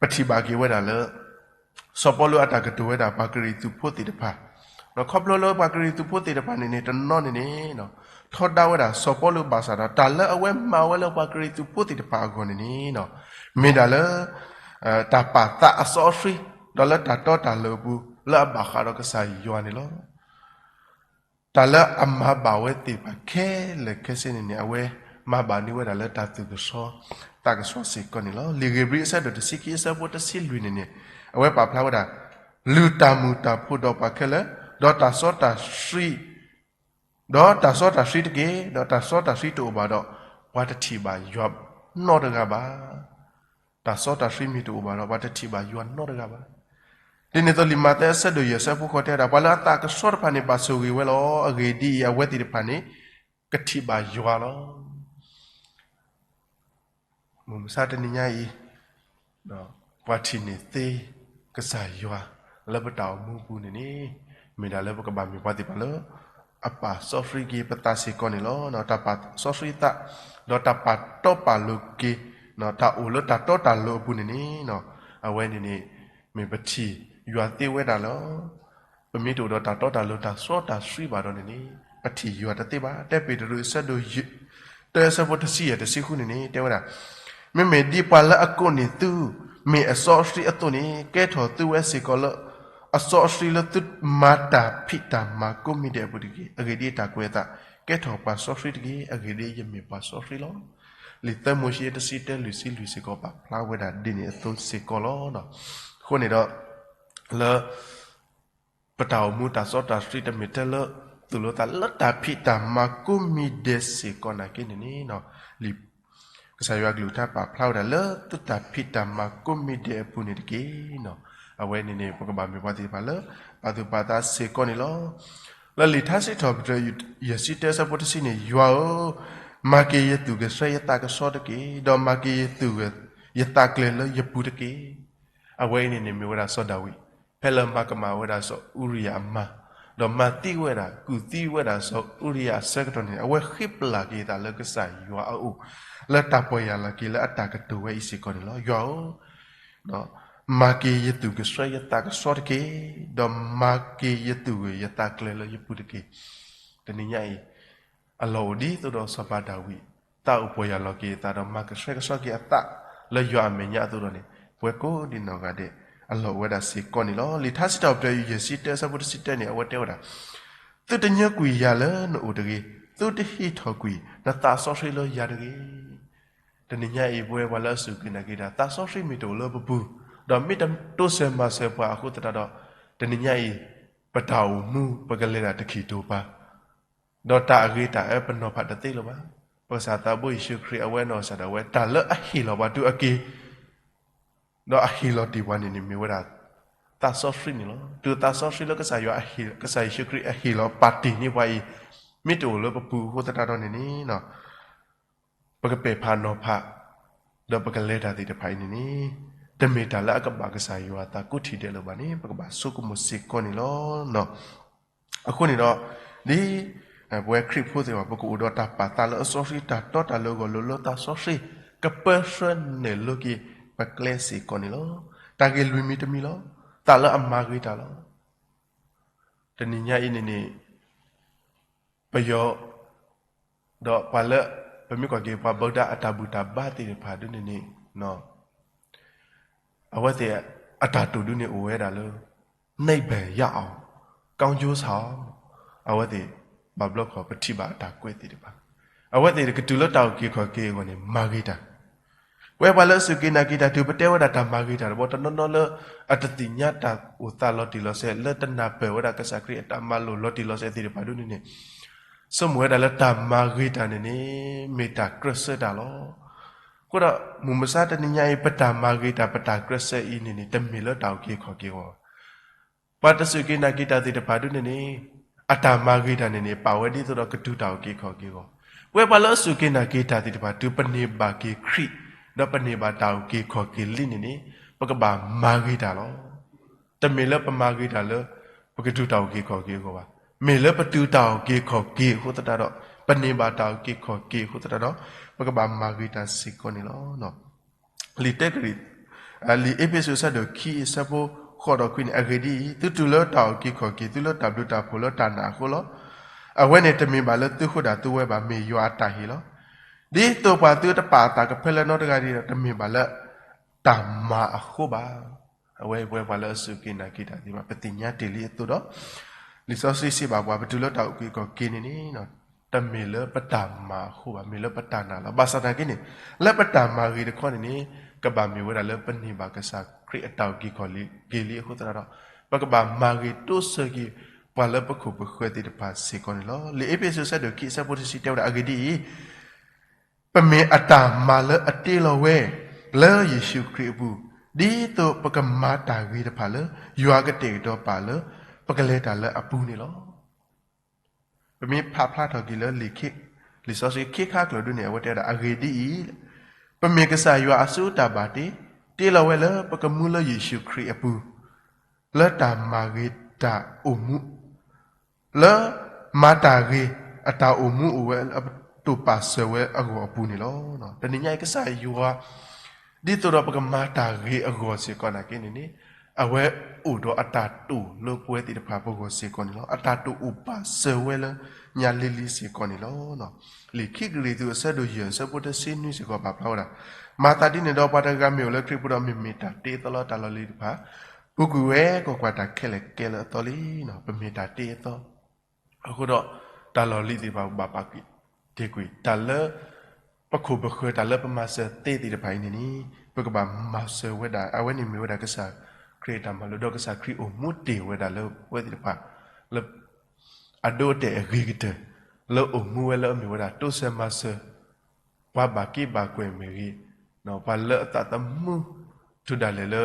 ပထံၣ်ဘၣ်က့ၤဝဲဒၣ်လၢ စီၤပီလူးအတၢ်ကတိၤဝဲဒၣ်ပှၤကရံၣ်သူးဖိသ့ၣ်တဖၣ်, ဒီးခီဖျိလၢပှၤကရံၣ်သူးဖိသ့ၣ်တဖၣ်န့ၣ်န့ၣ် တနီၤန့ၣ်န့ၣ် ထီဒါဝဲဒၣ်စီၤပီလူးဘၣ်ဆၣ်ဒီး တၢ်လၢအဝဲမၤဝဲလၢပှၤကရံၣ်သူးဖိသ့ၣ်တဖၣ်အဂီၢ်န့ၣ်န့ၣ် မ့ၢ်ဒၣ်လၢ တၢ်ပာ်သးအစီဆှံ ဒီးလၢတၢ်တီတၢ်လိၤအပူၤ လၢအဘၣ်ဃးဒီးကစၢ်ယွၤန့ၣ်လီၤ. တၢ်လၢအမၤဘၣ်ဝဲသ့ၣ်တဖၣ်ခဲလၢာ်ခဲဆ့န့ၣ်န့ၣ် အဝဲမၤဘၣ်န့ၢ်ဝဲဒၣ်လၢတၢ်သူၣ်ကဆှီ သးကဆှီစ့ၢ်ကီးန့ၣ်လီၤ. လံာ်ဧ့ၤဘြံၤအဆၢဒိၣ်တဆံခံအဆၢဖိတဆံလွံၢ်န့ၣ်န့ၣ် အဝဲပာ်ဖျါဝဲဒၣ် လုၢ်တၢ်မုာ်တၢ်ဖိးဒီးပှၤခဲလၢာ်, ဒီးတၢ်စီတၢ်ဆှံ ဒီးတၢ်စီတၢ်ဆှံတက့ၢ်. ဒီးတၢ်စီတၢ်ဆှံတအိၣ်ဘၣ်ဒီး ပှၤတထံၣ်ဘၣ်ယွၤနီတဂၤဘၣ်. တၢ်စီတၢ်ဆှံမ့ၢ်တအိၣ်ဘၣ်ဒီး ပှၤတထံၣ်ဘၣ်ယွၤနီတဂၤဘၣ်. ဒ်န့ၣ်အသိးလံာ်မးသဲအဆၢဒိၣ်ယဲၢ်အဆၢဖိဃိးတဲဝဲဒၣ် ပှၤလၢအသးကဆှီတဖၣ်န့ၣ် ဘၣ်ဆိၣ်ဂ့ၤဝဲလီၤ. အဂ့ၢ်ဒ်အံၤ, အဝဲသ့ၣ်တဖၣ်န့ၣ် ကထံၣ်ဘၣ်ယွၤလီၤ. မုၢ်မဆါတနံၤညါအံၤ ပှၤထံၣ်န့ၢ်သ့ကစၢ်ယွၤလၢပတၢ်အိၣ်မူပူၤန့ၣ်န့ၣ် မ့ၢ်ဒၣ်လၢပကဘၣ်မ့ၢ်ပှၤသ့ၣ်တဖၣ်လၢ အပာ်စီဆှံက့ၤပသးစ့ၢ်ကီးန့ၣ်လီၤ. တၢ်ပာ်စီဆှံသး ဒီးတၢ်ပာ်တီပာ်လိၤက့ၤ တၢ်အိၣ်လၢတၢ်တီတၢ်လိၤအပူၤန့ၣ်န့ၣ် အဝဲန့ၣ်န့ၣ် မ့ၢ်ပထံၣ်ယွၤသ့ဝဲဒၣ်လီၤ. ပမ့ၢ်တအိၣ်ဒီးတၢ်တီတၢ်လိၤတၢ်စီတၢ်ဆှံဘၣ်ဒီးန့ၣ်န့ၣ် ပထံၣ်ယွၤတသ့ဘၣ်. တၢပ့းတရူးအဆၢဒိၣ်တၢအဆၢဖိတဆံယဲၢ်တဆံဃုန့ၣ်န့ၣ် တဲဝဲဒၣ် မ့မ့ၢ်ဒ်ပှၤလၢအကိးန့ၢ်သု မ့ၢ်အစီအဆှံအသိးန့ၣ် ကဲထီၣ်သုဝဲစ့ၢ်ကီးလၢ အစီအဆှံလၢသုမၤတၢ်ဖံးတၢ်မၤကိးမံၤဒဲးအပူၤတက့ၢ်. အဂ့ၢ်ဒ်အံၤ, တၢ်ကွဲးအသး ကဲထီၣ်ပှၤစီဆှံတက့ၢ်. အဂ့ၢ်ဒ်အံၤ, ယမ့ၢ်ပှၤစီဆှံလီၤ. လံာ်သၢမိၤၡ့တဆံတၢလွံၢ်ဆံလွံၢ်စ့ၢ်ကီး ပာ်ဖျါဝဲဒၣ်ဒ်န့ၣ်အသိးစ့ၢ်ကီးလီၤ. အဃိန့ၣ်ဒီး လၢ ပတၢ်အိၣ်မူတၢ်စီတၢ်ဆှံတမ့ၢ်ထဲလၢ သိၣ်လိသးလၢတၢ်ဖံးတၢ်မၤကိးမံၤဒဲးစ့ၢ်ကီးနာ်က့န့ၣ်န့ၣ် လံာ် ကစၢ်ယွၤအကလုၢ်ကထါပာ်ဖျါဝဲဒၣ်လၢသုတၢ်ဖံးတၢ်မၤကိးမံၤဒဲးအပူၤန့ၣ်တက့ၢ်. အဝဲန့ၣ်န့ၣ် ပကဘၣ်မ့ၢ်ပှၤသ့ၣ်တဖၣ်လၢ ပာ်သူၣ်ပာ်သးစ့ၢ်ကီးန့ၣ်လီၤ. လၢလံာ်ထါစံးထီၣ်ပတြၢၤ ယဲၢ်ဆံတၢအဆၢဖိတဆံန့ၣ် ယွၤဧၢ, မၤက့ၤယသူၣ်ကဆှီယသးကဆှီတက့ၢ်, ဒီးမၤက့ၤယသူၣ်ဂၢၢ် ယသးကျၢၤလၢယပူၤတက့ၢ်. အဝဲအံၤန့ၣ်န့ၣ်မ့ၢ်ဝဲဒၣ်စီၤဒၤဝံး ဖဲလၢမၤကမၣ်ဝဲဒၣ်စီၤအူရံယၤအမါ, ဒီးမၤသံဝဲဒၣ် ကူၣ်သံဝဲဒၣ်စီၤအူရံယၤအဆၢကတီၢ်န့ၣ် အဝဲဃ့ပျၢ်က့ၤအသးလၢကစၢ်ယွၤအအိၣ် လၢတၢ်ပီၢ်ယၢ်လီၤက့ၤလၢအတၢ်ကတိၤဝဲအံၤစ့ၢ်ကီးန့ၣ်လီၤ. ယွၤဧၢ, မၤက့ၤယသူၣ်ကဆှီယသးကဆှီတက့ၢ်, ဒီးမၤက့ၤယသူၣ်ဂၢၢ်ယသးကျၢၤလၢယပူၤတက့ၢ်. တနံၤညါအံၤ အလီၢ်အိၣ်ဒ်သိးဒီးစီၤပၤဒၤဝံး သးအိၣ်ပီၢ်ယၢ်လီၤက့ၤအသးဒီးမၤကဆှဲကဆှီက့ၤအသး လၢယွၤအမဲာ်ညါအသိးဒီးန့ၣ် ပဝဲကိးဒံနီၢ်ဂၤဒဲး အလီၢ်အိၣ်ဝဲဒၣ်စ့ၢ်ကီးန့ၣ်လီၤ. လံာ်ထါစံးထီၣ်ပတြၢၤ ယဲၢ်ဆံတၢအဆၢဖိတဆံတၢန့ၣ် အဝဲတဲဝဲဒၣ် သုတညၢကွံာ်ယၤလၢနအိၣ်တဂ့ၤ, သုတဟံးထီၣ်ကွံာ်နသးစီဆှံလၢယၤတဂ့ၤ. တနံၤညါအံၤ ပဝဲပှၤလၢအစူၢ်က့ၤနာ်က့ၤတၢ် သးစီဆှံမ့ၢ်တအိၣ်လၢပပူၤ, ဒီးမ့ၢ်တတိစၢၤမၤစၢၤပှၤအဃိသတးဒီး တနံၤညါအံၤ ပတၢ်အိၣ်မူ ပကလဲၤတၢ်တခံးတိာ်ပၤ ဒီးတၢ်အဂ့ၤတၢ်အၢပနီၤဖးတသ့လၢၤဘၣ်. ပကစၢ်သးဘိယ့ၣ်ၡူးခရံာ်အဝဲနီၢ်ကစၢ်ဒၣ်ဝဲ တၢ်လၢအဟ့ၣ်လီၤပှၤတုၤအက့ၤ ဒီးအဟ့ၣ်လီၤတ့ၢ်ပှၤန့ၣ်န့ၣ် မ့ၢ်ဝဲဒၣ် သးစီဆှံန့ၣ်လီၤ. တုၤသးစီဆှံလၢကစၢ်ယွၤ ကစၢ်ယ့ၣ်ၡူးခရံာ်အဟ့ၣ်လီၤပာ်တ့ၢ်န့ၢ်ပှၤအံၤ မ့ၢ်တအိၣ်လၢပပူၤအဃိသတးဒီးန့ၣ်န့ၣ် ပကပဲာ်ဖးနီၤဖး ဒီးပကလဲၤတၢ်သ့ၣ်တဖၣ်အံၤန့ၣ်န့ၣ် တမ့ၢ်တၢ်လၢအကဘၣ်ကစၢ်ယွၤအသးကိးထံၣ်ဒဲးလၢၤဘၣ်န့ၣ် ပကဘၣ်ဆိကမိၣ်စ့ၢ်ကီးန့ၣ်လီၤ. အဃိန့ၣ်ဒီး ဒ် ပဝဲခရံာ်ဖိသ့ၣ်တဖၣ် ပကအိၣ်ဒီးတၢ်ပာ်သးလၢအစီဆှံ တၢ်တီတၢ်လိၤအဂီၢ် လိၤလိၤသးစီဆှံ ကပၢဆှၢနုာ်လီၤက့ၤပကျဲစ့ၢ်ကီးန့ၣ်လီၤ. တၢ်ဂ့ၢ်လွံၢ်မံၤတမံၤလီၤ. သးလၢအမၤဂ့ၤတၢ်လီၤ. တနံၤညါအံၤန့ၣ်န့ၣ် ပယီၤ ဒီးပှၤလၢ ပမ့ၢ်ကွၢ်က့ၤပှၤဘုဒ္ဓအတၢ်ဘူၣ်တၢ်ဘါသ့ၣ်တဖၣ်ဒ်န့ၣ်န့ၣ် အဝဲသ့ၣ်အတၢ်တိာ်ဒ်န့ၣ်အိၣ်ဝဲဒၣ်လၢ နိဗ္ဗာန်ရောက်အောင် ကောင်းကျိုးဆောင် အဝဲသ့ၣ် ဘၣ်ဘျီခီၣ်ပထံၣ်ဘၣ်အတၢ်ကွဲးသ့ၣ်တဖၣ် အဝဲသ့ၣ်ကတုၤလၢတၢ်အုၣ်က့ၤခီၣ်က့ၤအဂီၢ်န့ၣ် မၤဂ့ၤတၢ် ပဝဲပှၤလၢအစူၢ်က့ၤနာ်က့ၤတၢ် တုၤပတဲဝဲဒၣ်တၢ်မၤဂ့ၤတၢ်တဘျီ တနီၤနီၤလၢ အတသ့ၣ်ညါတၢ်အိၣ်သးလီၤတံၢ်လီၤဆဲး လၢတနၢ်ပၢၢ်ဝဲဒၣ်ကစၢ်ခရံာ်အတၢ်မၤလိာ်လီၤတံၢ်လီၤဆဲးသ့ၣ်တဖၣ်ဒ်န့ၣ်န့ၣ် ဆိကမိၣ်ဝဲဒၣ်လၢတၢ်မၤဂ့ၤတၢ်န့ၣ်န့ၣ် မ့ၢ်တၢ်ကြၢးစၢတၢ်လီၤ. အဃိဒီး မုၢ်မဆါတနံၤညါအံၤ ပတၢ်မၤဂ့ၤတၢ် ပတၢ်ကြၢးစၢအံၤန့ၣ်န့ၣ် တမ့ၢ်လၢတၢ်အုၣ်က့ၤခီၣ်က့ၤအဂီၢ်ဘၣ်. ပှၤတစူၢ်က့ၤနာ်က့ၤတၢ်သ့ၣ်တဖၣ်ဒ်န့ၣ်န့ၣ် အတၢ်မၤဂ့ၤတၢ်န့ၣ်န့ၣ် ပာ်ဝဲဒ်သိးဒီးကတုၤတၢ်အုၣ်က့ၤခီၣ်က့ၤအဂီၢ်, ပဝဲပှၤလၢအစူၢ်က့ၤနာ်က့ၤတၢ်သ့ၣ်တဖၣ် တုၤပန့ၢ်ဘၣ်က့ၤခရံာ် ဒီးပန့ၢ်ဘၣ်တၢ်အုၣ်က့ၤခီၣ်က့ၤလံန့ၣ်န့ၣ် ပကဘၣ်မၤဂ့ၤတၢ်လီၤ. တမ့ၢ်လၢပမၤဂ့ၤတၢ်လၢ ပကတုၤတၢ်အုၣ်က့ၤခီၣ်က့ၤအဂီၢ်ဘၣ်. မ့ၢ်လၢပတုၤတၢ်အုၣ်က့ၤခီၣ်က့ၤအဃိသတးဒီး ပန့ၢ်ဘၣ်တၢ်အုၣ်က့ၤခီၣ်က့ၤအဃိသတးဒီး ပကဘၣ်မၤဂ့ၤတၢ်စ့ၢ်ကီးန့ၣ်လီၤ. လံာ်တကရံၣ်, လံာ်အ့းဖ့းစူးအဆၢဒိၣ်ခံအဆၢဖိဃိးဒီးခွံန့ၣ် အဂ့ၢ်ဒ်အံၤ, သုတုၤလၢတၢ်အုၣ်က့ၤခီၣ်က့ၤ သုလၢတၢ်ဘျုးတၢ်ဖှိၣ်လၢတၢ်နာ်အဃိလီၤ. အဝဲန့ၣ်တမ့ၢ်ဘၣ်လၢသုဃိဒၣ်သုဝဲဘၣ်, မ့ၢ်ယွၤအတၢ်ဟ့ၣ်လီၤ. ဒ်သိးပှၤသုတပာ်အသးကဖၢလၢနီတဂၤဒ်ဒီး တမ့ၢ်ဘၣ်လၢတၢ်မၤအဃိဘၣ်. အဝဲပဝဲပှၤလၢအစူၢ်က့ၤနာ်က့ၤတၢ်သ့ၣ်တဖၣ် ပသ့ၣ်ညါတ့ၢ်လံအသိးဒီး လံာ်စီဆှံစံးဘၣ်ပှၤ ပတုၤလၢတၢ်အုၣ်က့ၤခီၣ်က့ၤန့ၣ်န့ၣ် တမ့ၢ်လၢပတၢ်မၤအဃိဘၣ်, မ့ၢ်လၢပတၢ်နာ်လီၤ. ဘၣ်ဆၣ်သနာ်က့န့ၣ် လၢပတၢ်မၤဂ့ၤတခီန့ၣ်န့ၣ် ကဘၣ်မ့ၢ်ဝဲဒၣ်လၢပန့ၢ်ဘၣ်ကစၢ်ခရံာ်အတၢ်အုၣ်က့ၤခီၣ်က့ၤလံအဃိသတးဒီး ပကဘၣ်မၤဂ့ၤတိစၢၤက့ၤပှၤလၢပခိၣ်ပဃၢၤသ့ၣ်တဖၣ်စ့ၢ်ကီးန့ၣ်လီၤ. လံာ်အ့းဖ့းစူး အဆၢဒိၣ်ခံ အဆၢဖိတဆံတဲဝဲဒၣ် အဂ့ၢ်ဒ်အံၤ, ပမ့ၢ်အတၢ်မၤလၢအတ့လီၤဝဲ လၢယ့ၣ်ၡူးခရံာ်အပူၤ, ဒ်သိးပကမၤတၢ်ဂ့ၤတဖၣ်လၢ ယွၤကတဲာ်ကတီၤပာ်လၢ ပကလဲၤတၢ်လၢအပူၤန့ၣ်လီၤ. ပမ့ၢ်ဖးဖျါထီၣ်က့ၤလၢ လံာ်စီဆှံခံခါကျၢၤဒ်န့ၣ် အဝဲတဲဝဲဒၣ် အဂ့ၢ်ဒ်အံၤ, ပမ့ၢ်ကစၢ်ယွၤအစုတၢ်ဘၣ်တ့, တ့လီၤဝဲလၢပကမူလၢယ့ၣ်ၡူးခရံာ်အပူၤ, လၢတၢ်မၤဂ့ၤတၢ်အိၣ်မူ လၢမၤတၢ်ဂ့ၤအတၢ်အိၣ်မူအိၣ်ဝဲလၢအတိာ်ပာ်စၢၤဝဲအဂီၢ်အပူၤန့ၣ်လီၤ. တနံၤညါအံၤ ကစၢ်ယွၤ ဒ်သိးဒီးပကမၤတၢ်ဂ့ၤအဂီၢ်စ့ၢ်ကီးနာ်က့န့ၣ်န့ၣ် အဝဲအိၣ်ဒီးအတၢ်တိာ်လၢပဝဲသ့ၣ်တဖၣ်ပဂီၢ်စ့ၢ်ကီးန့ၣ်လီၤ. အတၢ်တိာ်အိၣ်ပာ်စၢၤဝဲလၢညါလံၤလံၤစ့ၢ်ကီးန့ၣ်လီၤ. လံာ်ခံကရံၣ်သူး အဆၢဒိၣ်ယဲၢ် အဆၢဖိတဆံနွံစ့ၢ်ကီးပာ်ဖျါဝဲဒၣ်, မၤသးဒ်န့ၣ်ဒီး ပှၤတဂၤဂၤမ့ၢ်အိၣ်လၢခရံာ်ပူၤဒီး မ့မ့ၢ်တၢ်တ့အသီလီၤ. တၢ်လီၢ်လံၤတဖၣ် ပူၤကွံာ်ဝဲ ကွၢ်ကွၢ်, တၢ်ခဲလၢာ်ကဲလၢအသီလံ. ပမ့ၢ်တၢ်တ့အသီ အဃိဒီး တၢ်လီၢ်လံၤသ့ၣ်တဖၣ် ပဘၣ်ပာ်ကွံာ်တ့ၢ်ကွံာ် တၢ်လၢပခိၣ်ပဃၢၤ တၢ်လၢပမၤစၢၤသ့သ့ၣ်တဖၣ်အံၤန့ၣ်န့ၣ် ပကဘၣ်မၤစၢၤဝဲဒၣ်. အဝဲန့ၣ်မ့ၢ်ဝဲဒၣ်ကစၢ်ခရံာ်အတၢ်မၤလိာ်ဒီး ကစၢ်ခရံာ်အိၣ်မူတ့ၢ်ဝဲဒၣ်လၢပဝဲသ့ၣ်တဖၣ် လၢအဒိအတဲာ်အဂ့ၤကတၢၢ် လၢအိၣ်မူဝဲလၢအမ့ၢ်ဝဲဒၣ်တိစၢၤမၤစၢၤ ပှၤဘၣ်က့ဘၣ်ကွဲၢ်မ့ၢ်ဂ့ၤ, ပှၤလၢအသးသမူ တုၤဒၣ်လဲာ်လၢ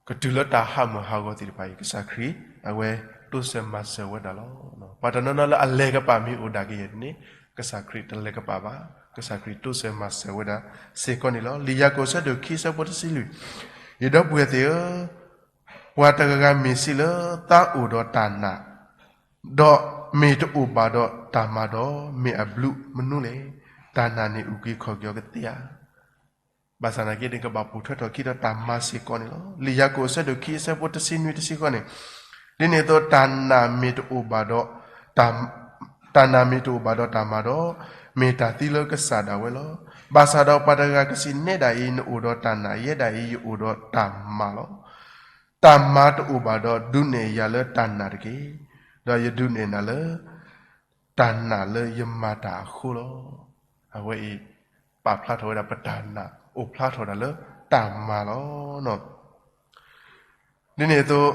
ကတုၤလၢတၢ်ဟးမုၢ်ဟးဂီၤသ့ၣ်တဖၣ်အံၤ ကစၢ်ခရံာ် အဝဲတိစၢၤမၤစၢၤဝဲဒၣ်လီၤ. ပှၤတနီၤနီၤလၢအလဲၤကပာ်မ့ၢ်အိၣ်ဒၣ်ကယဲၢ်န့ၣ် ကစၢ်ခရံာ်တလဲၤကပာ်ဘၣ်, ကစၢ်ခရံာ်တိစၢၤမၤစၢၤဝဲဒၣ်စ့ၢ်ကီးန့ၣ်လီၤ. လံာ်ယၤကိာ် အဆၢဒိၣ်ခံ အဆၢဖိတဆံလွံၢ်, ယဒီပုၢ်ဝဲၢ်သ့ၣ်ဧၢ, ပှၤတဂၤဂၤမ့ၢ်စံးလၢသးအိၣ်ဒီးတၢ်နာ်, ဒီးမ့ၢ်တအိၣ်ဘၣ်ဒီးတၢ်မၤဒီး မ့ၢ်အဘျုးမနုၤလဲၣ်. တၢ်နာ်န့ၣ်အုၣ်က့ၤခီၣ်က့ၤအီၤကသ့ဧါ. ဘၣ်ဆၣ်သနာ်က့န့ၣ် ကဘၣ်ပိာ်ထွဲထီၣ်ခံဒီးတၢ်မၤစ့ၢ်ကီးန့ၣ်လီၤ. လံာ်ယၤကိာ် အဆၢဒိၣ်ခံ အဆၢဖိတဆံနွံ တဆံဃိးန့ၣ်, ဒ်န့ၣ်အသိး တၢ်နာ်မ့ၢ်တအိၣ်ဘၣ်ဒီး တၢ်နာ်မ့ၢ်တအိၣ်ဘၣ်ဒီးတၢ်မၤဒီး မ့ၢ်တၢ်သံလၢကစၢ်ဒၣ်ဝဲလီၤ. ဘၣ်ဆၣ်ဒီးပှၤတဂၤကစံးနဲဒၣ်အံၤ, နအိၣ်ဒီးတၢ်နာ်, ယဲဒၣ်အံၤ ယအိၣ်ဒီးတၢ်မၤလီၤ. တၢ်မၤတအိၣ်ဘၣ်ဒီး ဒုးနဲၣ်ယၤလၢတၢ်နာ်တက့ၢ်. ဒီးယဒုးနဲၣ်နၤလၢ တၢ်နာ်လၢယမၤတၢ်အဃိလီၤ. အဝဲအံၤ ပာ်ဖျါထီၣ်ဝဲဒၣ်ပတၢ်နာ် အိၣ်ဖျါထီၣ်ဒၣ်လၢတၢ်မၤလီၤ. ဒ်န့ၣ်အသိး